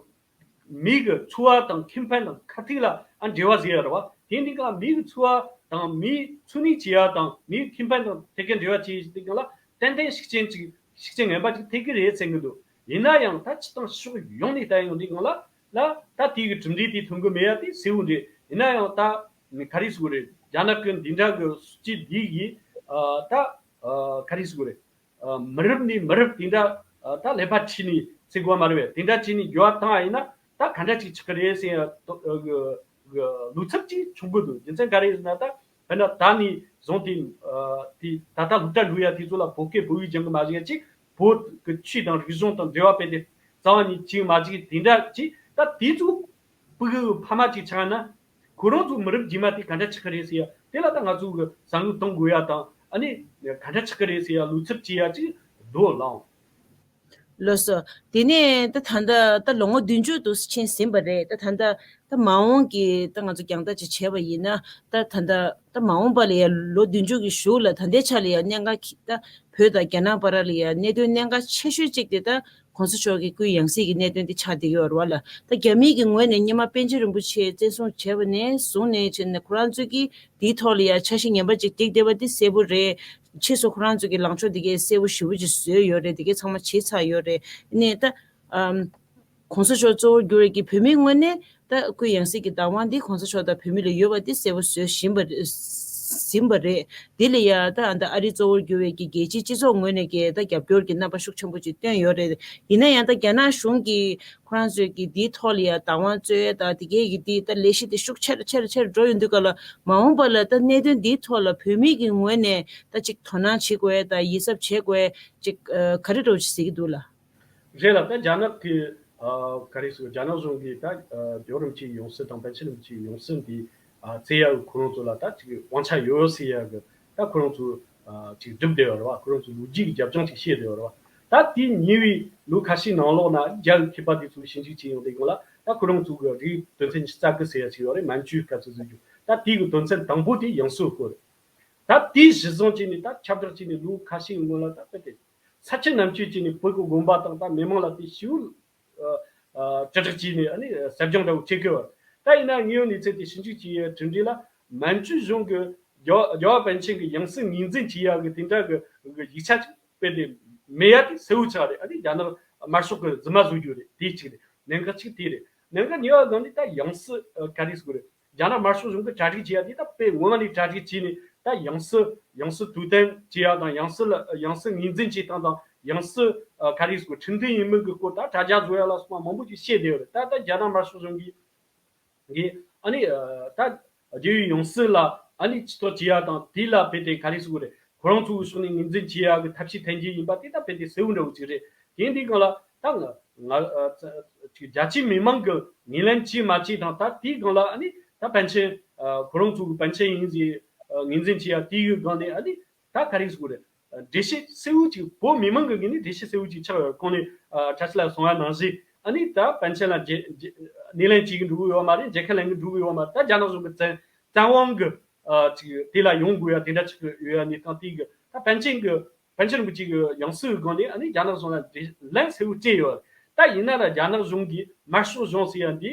མི་གི་འཚོ་བ་དང་ཁེ་ཕན་དང་ཁ་ཐུག་ལ་ཨ་འབྲེལ་བ་ཟེར་ཡ་རེད་བ། དེ་འདི་ག་མི་གི་འཚོ་བ་དང་མིའི་འཚོ་གནས་བྱེད་ཡ་དང་མིའི་ཁེ་ཕན་དང་ཐད་ཀའི་འབྲེལ་བ་བྱེད་ཡ་དེ་ག་ལ་ཏན་ཏན་ཤུགས་རྐྱེན་ཅིག་ཤུགས་རྐྱེན་ངན་པ་ཅིག་ཐེབས་ཀྱི་རེད་བསམ་གྱི་འདུག་ཡིན་ན་ཡང་ད་སྤྱིར་བཏང་ཕྱོགས་ཡོངས་ནས་ལྟ་ཡོང་དུས་སྒང་ལ་ལ་ད་དེ་གི་གྲུབ་འབྲས་དེ་ཐོན་གི་མེད་ཡ་དེ་གསལ་བོ་རེད། ཡིན་ན་ཡང་ད་ག་རེ་ཟེར་དགོས་རེད། རྒྱ་ནག་གི་འདི་འདྲ་གི་སྲིད་ཇུས་འདི་གིས་ཨ་ད་ཨ་ག་རེ་ཟེར་དགོས་རེད། ཨ་མི་རབས་ནས་མི་རབས་དེ་འདྲ་ཨ་ད་ཀླད་པ་འཁྲུགས་ནས་ཟེར་དགོས་མ་རེད་པས། དེ་འདྲ་བྱས་ནས་འགྱུར་བ་བཏང་བ་ཡིན་ན་ད་ག་འདྲ་ཅིག་ཆགས་ཀྱི་རེད་ཟེར་ཡ་གི་གི་བློ་འཚབ་ཅིག་བྱུང་གི་འདུག་རྒྱུ་མཚན་ག་རེ་ཡིན་ན། ད་དཔེར་ན་ད་ནས་བཟུང་སྟེ་ཨ་དེ་ད་ལྟ་སློབ་གྲྭ་འགྲོ་ཡ་དེ་ཚོ་ལ་བོད་སྐད་བོད་ཡིག་སྦྱང་གི་མ་བྱེད་ཡ་ཅིག་བོད་ཀྱི་ཆོས་དང་རིག་གཞུང་དང་འབྲེལ་བ་སྤེལ་ཏེ་རྩ་བ་ནས་བྱེད་མ་བྱེད་དེ་འདྲ་ཅིག་ད་དེ་ཚོ་ཕྲུ་གུ་ཕ་མ་ཅིག་ཆགས་ན། ཁོ་རང་ཚོ་མི་རབས་རྗེས་མ་དེ་ག་འདྲ་ཆགས་ཀྱི་རེད་ཟེར་ཡ་དེ་ལ་ད་ང་ཚོ་གི་བསམ་བློ་གཏོང་དགོས་ཡ་དང་། ཨ་ནི་ག་འདྲ་ཆགས་ཀྱི་རེད་ཟེར་ཡ་བློ་འཚབ་བྱེད་ཡ་ཅིག་འདུག་ལགས། ལགས་སོ། དེ་ནས་ད་ད་ལྟ་ད་ལོ་ངོ་བདུན་ཅུ་དུ་ཕྱིན་ཟིན་པ་རེད། ད་ད་ལྟ་ད་མ་འོངས་ཀྱི་ད་ང་ཚོ་རྒྱང་ལྟ་ཅིག་བྱས་པ་ཡིན་ན། ད་ད་ལྟ་ད་མ་འོངས་པ་ལ་ཡ་ལོ་བདུན་ཅུ་གི་གཞུག་ལ་ད་ལྟའི་ཆ་ལ་ཡ་གནད་འགག་ད་བོད་དང་རྒྱ་ནག་བར་ལ་ཡ་གནད་དོན་གནད་འགག་ཆེ་ཤོས་གཅིག་དེ་ད་གོང་ས་མཆོག་གི་སྐུའི་ཡང་སྲིད་ཀྱི་གནད་དོན་དེ་ཆགས་བསྡད་ཡོད་རེད་བ་ལ། ད་རྒྱ་མི་གི་ངོས་ནས་སྔོན་མ་པཎ་ཆེན་རིན་པོ་ཆེ་བཙན་བཟུང་བྱས་པ་ནས་བཟུང་ནས་བྱས་ནས་ཁོ་རང་ཚོས་ཀྱིས་དེའི་ཐོག་ལ་ཡ་འཆར་གཞི་ངན་པ་ཅིག་བསྒྲིགས་བསྡད་པ་དེ་གསལ་པོ་རེད། ཕྱིས་སུ་ཁོ་རང་ཚོས་ཀྱི་ལངས་ཕྱོགས་དེ་གའི་གསལ་པོ་ཞེ་པོ་ཅིག་བཟོས་ཡོད་རེད། དེ་གའི་ཚང་མ་བྱས་ཚར་ཡོད་རེད། ནས་ད་ཨམ་གོང་ས་མཆོག་གཙོ་བོར་གྱུར་བའི་གི་བོད་མིའི་ངོས་ནས་ད་སྐུའི་ཡང་སྲིད་ཀྱི་བདག་དབང་འདི་གོང་ས་མཆོག་དང་བོད་མི་ལ་ཡོད་པ་འདི་གསལ་པོ་བཟོས་ཟིན་པ་རེད། ཟིན་པ་རེད། འདི་ལ་ཡ་ད་ཨ་ད་ཨ་རི་གཙོ་བོར་གྱུར་བའི་གི་རྒྱལ་སྤྱིའི་སྤྱི་ཚོགས་ངོས་ནས་ཀྱི་ད་རྒྱབ་སྐྱོར་གྱི་རྣམ་པ་ཤུགས་ཆེན་པོ་ཅིག་བཏོན་ཡོད་རེད། ཡིན་ན་ཡང་ད་རྒྱ་ནག་གཞུང་གིས་ཁོ་རང་ཚོས་ཀྱི་འདིའི་ཐོག་ལ་ཡ་བདག་དབང་རྩོད་ཡ་ད་དེ་གའི་གི་འདི་ད་ལས་གཞི་དེ་ཤུགས་ཆེ་རུ་ཆེ་རུ་ཆེ་རུ་འགྲོ་ཡོང་དུས་སྐབས་ལ་མ་འོངས་པ་ལ་ད་གནད་དོན་འདིའི་ཐོག་ལ་བོད་མི་གི་ངོས་ནས་ད་ཅིག་དོ་སྣང་བྱེད་དགོས་ཡ་ད་ཡིད་གཟབ་བྱེད་དགོས་ཡ་ཅིག་ཨ་ག་རེ་འདྲ་བོ་ཅིག་ཟེར་གྱི་འདུག་ལགས། རེད་ལགས། ད་རྒྱ་ནག་གི་ཨ་ག་རེ་ཟེར། རྒྱ་ནག་གཞུང་གིས་ད་ཨ་རྒྱལ་བ་རིན་པོ་ཆེའི་ཡང་སྲིད་དང་པཎ་ཆེན་རིན་པོ་ཆེའི་ཡང་སྲིད་འདི་ཨ་བཙལ་ཡག་གི་ཁོ་རང་ཚོ་ལ་ད་ཅིག་དབང་ཆ་ཡོད་ཟེར་ཡག་གི་ད་ཁོ་རང་ཚོ་ཨ་ཅིག་སྒྲུབ་བསྡད་ཡོད་རེད་བ། ཁོ་རང་ཚོ་ལོ་རྒྱུས་ཀྱི་རྒྱབ་ལྗོངས་ཅིག་བཤད་བསྡད་ཡོད་རེད་བ། ད་དེ་ཉེ་བའི་ལོ་ཁ་ཤས་ནང་ལོགས་ན་རྒྱ་གི་མཁས་པ་དེ་ཚོ་ཞིབ་འཇུག་བྱས་ཡོང་དུས་སྒང་ལ། ད་ཁོ་རང་ཚོ་གི་རིགས་དོན་ཚན་ཉི་ཤུ་རྩ་དགུ་ཟེར་ཡག་ཅིག་ཡོད་རེད། མན་ཇུའི་སྐབས་སུ་བཟོས་རྒྱུ། ད་དེ་གི་དོན་ཚན་དང་པོ་དེ་ཡང་སྲིད་སྐོར་རེད། ད་དེ་གཞི་བཟུང་བྱས་ནས་ད་ཁྱབ་བསྒྲགས་བྱས་ནས་ལོ་ཁ་ཤས་སྔོན་ལ་ད་དཔེ་དེ་ས་ཆུ་གནམ་གཤིས་བྱས་ནས་བོད་ཀྱི་དགོན་པ་དང་ད་མི་མང་ལ་དེ་ཞེ་པོ་ཨ་ཨ་དྲིལ་བསྒྲགས་བྱས་ནས་ཨ་ནི་ཟབ་སྦྱོང་འདྲ་བོ་བྱེད་དགོས་པ། ད་ཡིན་ན་དངོས་ཡོད་གནས་ཚུལ་དེ་ཞིབ་འཇུག་བྱས་ཡའི་གྲུབ་འབྲས་ལ་མན་ཇུ་གཞུང་གི་རྒྱལ་རྒྱལ་བ་པཎ་ཆེན་གྱི་ཡང་སྲིད་ངོས་འཛིན་བྱེད་ཡག་གི་དེ་འདྲ་གི་གི་ཡིག་ཆ་ཅིག་དཔེ་དེ་མེད་ཡ་དེ་གསལ་བོ་ཆགས་རེད། ཨ་ནི་རྒྱ་ནག་དམར་ཤོག་གི་རྫུན་མ་བཟོ་རྒྱུ་རེད། དེ་གཅིག་རེད། གནད་འགག་གཅིག་དེ་རེད། གནད་འགག་གཉིས་པ་གང་ནི་ད་ཡང་སྲིད་ཨ་ག་རེ་ཟེར་དགོས་རེད། རྒྱ་ནག་དམར་ཤོག་གཞུང་གི་གྲ་སྒྲིག་བྱེད་ཡ་དེ་ད་དཔེ་ངོ་མ་ནས་གྲ་སྒྲིག་བྱས་ནས། ད་ཡང་སྲིད་ཡང་སྲིད་དུས་སྟོན་བྱེད་ཡ་དང་། ཡང་སྲིད་ལ་ཡང་སྲིད་ངོས་འཛིན་བྱེད་སྟངས་དང་། ཡང་སྲིད་ཨ་ག་རེ་ཟེར་དགོས། ཁྲིམས་མཐུན་ཡིན་མིན་གྱི་སྐོར་ད་དྲ་རྒྱ་བཟོ་ཡ་ལ་སོགས་པ་མང་པོ་ཅིག་བཤད་བསྡད་ཡོད་རེད། ད་ད་རྒྱ་ནག་དམར་ཤོག་གཞུང་གིས་གིས་ཨ་ནི་ཨ་ད་རྒྱལ་བའི་ཡང་སྲིད་ལ་ཨ་ནི་ཕྱི་ཐོག་བྱེད་ཡ་དང་། དེ་ལ་དཔེ་དེ་ག་རེ་ཟེར་དགོས་རེད། ཁོ་རང་ཚོའི་ཕྱོགས་ནས་ངོས་འཛིན་བྱེད་ཡ་གི་ཐབས་ཤེས་འཐེན་གྱི་ཡིན་པ་དེ་ད་དཔེ་དེ་གསལ་བོ་འདྲ་བོ་ཅིག་རེད། དེ་འདི་སྒང་ལ་ད་ང་ང་ཨ་ཅིག་རྒྱ་ཆེའི་མི་མང་གི་ངོས་ལེན་བྱེད་མ་བྱེད་དང་། ད་དེའི་སྒང་ལ་ཨ་ནི་ད་པཎ་ཆེན་ཨ་ཁོ་རང་ཚོ་གི་པཎ་ཆེན་ཡིན་ཟེར་ཨ་ངོས་འཛིན་བྱེད་ཡ་དེའི་སྒང་ནས་ཨ་ནི་ད་ག་རེ་ཟེར་དགོས་རེད། འགྲེལ་བཤད་གསལ་བོ་ཅིག་བོད་མི་མང་གི་ངོས་ནས་འགྲེལ་བཤད་གསལ་བོ་ཅིག་ཆགས་ཡོད། གོང་ནས་ཨ་བཀྲ་ཤིས་ལགས་གསུངས་པ་ནང་བཞིན། ཨ་ནི་ད་པཎ་ཆེན་ལ་རྗེ་རྗེ་སྣེ་ལེན་བྱེད་ཀྱི་འགྲོ་གི་ཡོད་མ་རེད། མཇལ་ཁ་ལེན་གྱི་འགྲོ་གི་ཡོད་མ་རེད། ད་རྒྱ་ནག་གཞུང་གི་བཙན་བཙན་དབང་གི་ཨ་ཅིག་དེ་ལ་ཡོང་དགོས་ཡ་དེ་འདྲ་ཅིག་ཡོད་ཡ་གནས་སྟངས་དེ་གི་ད་པཎ་ཆེན་གི་པཎ་ཆེན་རིན་པོ་ཆེ་གི་ཡང་སྲིད་སྒང་ནས་ཨ་ནི་རྒྱ་ནག་གཞུང་ལ་འགྲེལ་ལན་གསལ་བོ་སྤྲད་ཡོད། ད་ཡིན་ན་ར་རྒྱ་ནག་གཞུང་གིས་དམར་ཤོག་གཞུང་ཟེར་ཡ་འདི་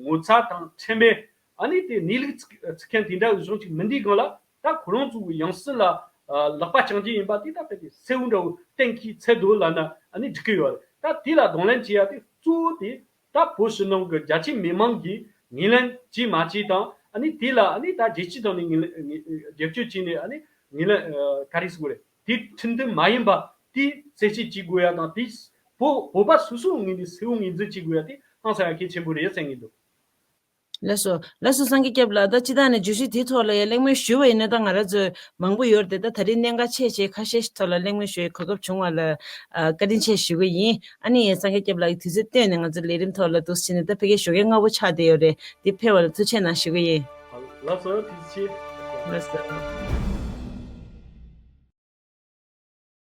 ངོ་ཚ་དང་ཁྲེལ་མེད། ཨ་ནི་དེ་གནས་ལུགས་ཚུགས་མཁན་དེ་འདྲ་གི་གཞུང་ཅིག་མིན་དུས་སྒང་ལ། ད་ཁོ་རང་ཚོ་གི་ཡང་སྲིད་ལ་ཨ་ལག་པ་བརྐྱང་རྒྱུ་ཡིན་པ་དེ་ད་དཔེ་དེ་གསལ་བོ་འདྲ་བོ་གཏན་འཁེལ་ཚར་འདུག་ལབ་ན་ཨ་ནི་འགྲིག་གི་ཡོད་རེད། ད་དེ་ལ་གདོང་ལེན་བྱེད་ཡ་དེ་གཙོ་བོ་དེ་ད་བོད་ཕྱི་ནང་གི་རྒྱ་ཆེའི་མི་མང་གིས་ངོས་ལེན་བྱེད་མ་བྱེད་དང་། ཨ་ནི་དེ་ལ་ཨ་ནི་ད་རྒྱལ་སྤྱིའི་ཐོག་ནས་ངོས་ལེན་རྒྱབ་སྐྱོར་བྱས་ནས། ཨ་ནི་ངོས་ལེན་ཨ་ག་རེ་ཟེར་དགོས་རེད། དེ་ཁྲིམས་མཐུན་མ་ཡིན་པ་དེ་རྩད་བཅད་བྱེད་དགོས་ཡ་དང་། དེ་བོད་བོད་པ་སོ་སོའི་ངོས་ནས་གསལ་བོ་ངོས་འཛིན་བྱེད་དགོས་ཡ་དེ་གནམ་ས་ཡ་གལ་ཆེན་པོ་རེད་བསམ་གྱི་འདུག་ལགས་སོ། ལགས་སོ། སངས་རྒྱས་སྐྱབས་ལགས། ད་སྤྱིར་བཏང་ནས་བརྗོད་གཞི་དེའི་ཐོག་ལ་ཡང་གླེང་མོལ་ཞུ་བ་ཡིན་ན་ད་ང་རང་ཚོ་མང་པོ་ཡོད་རེད་དེ། ད་ད་རེས་གནད་འགག་ཆེ་ཆེ་ཁ་ཤས་ཤིག་ཐོག་ལ་གླེང་མོལ་ཞུ་བའི་གོ་སྐབས་བྱུང་བ་ལ་ཨ་བཀའ་དྲིན་ཆེ་ཞུ་གི་ཡིན། ཨ་ནི་སངས་རྒྱས་སྐྱབས་ལགས་ཀྱིས་དུས་ཚོད་བཏོན་ནས་ང་ཚོ་ལས་རིམ་ཐོག་ལ་འདུག་སེ་བྱས་ནས་ད་ཕ་གིའི་ཞོགས་ཀས་སྔ་པོ་ཆགས་བསྡད་ཡོད་རེད། འདི་ཕེབས་པ་ལ་ཐུགས་རྗེ་གནང་ཞུ་གི་ཡིན། ལགས་སོ། ཐུགས་རྗེ་ཆེ། ལགས་སོ།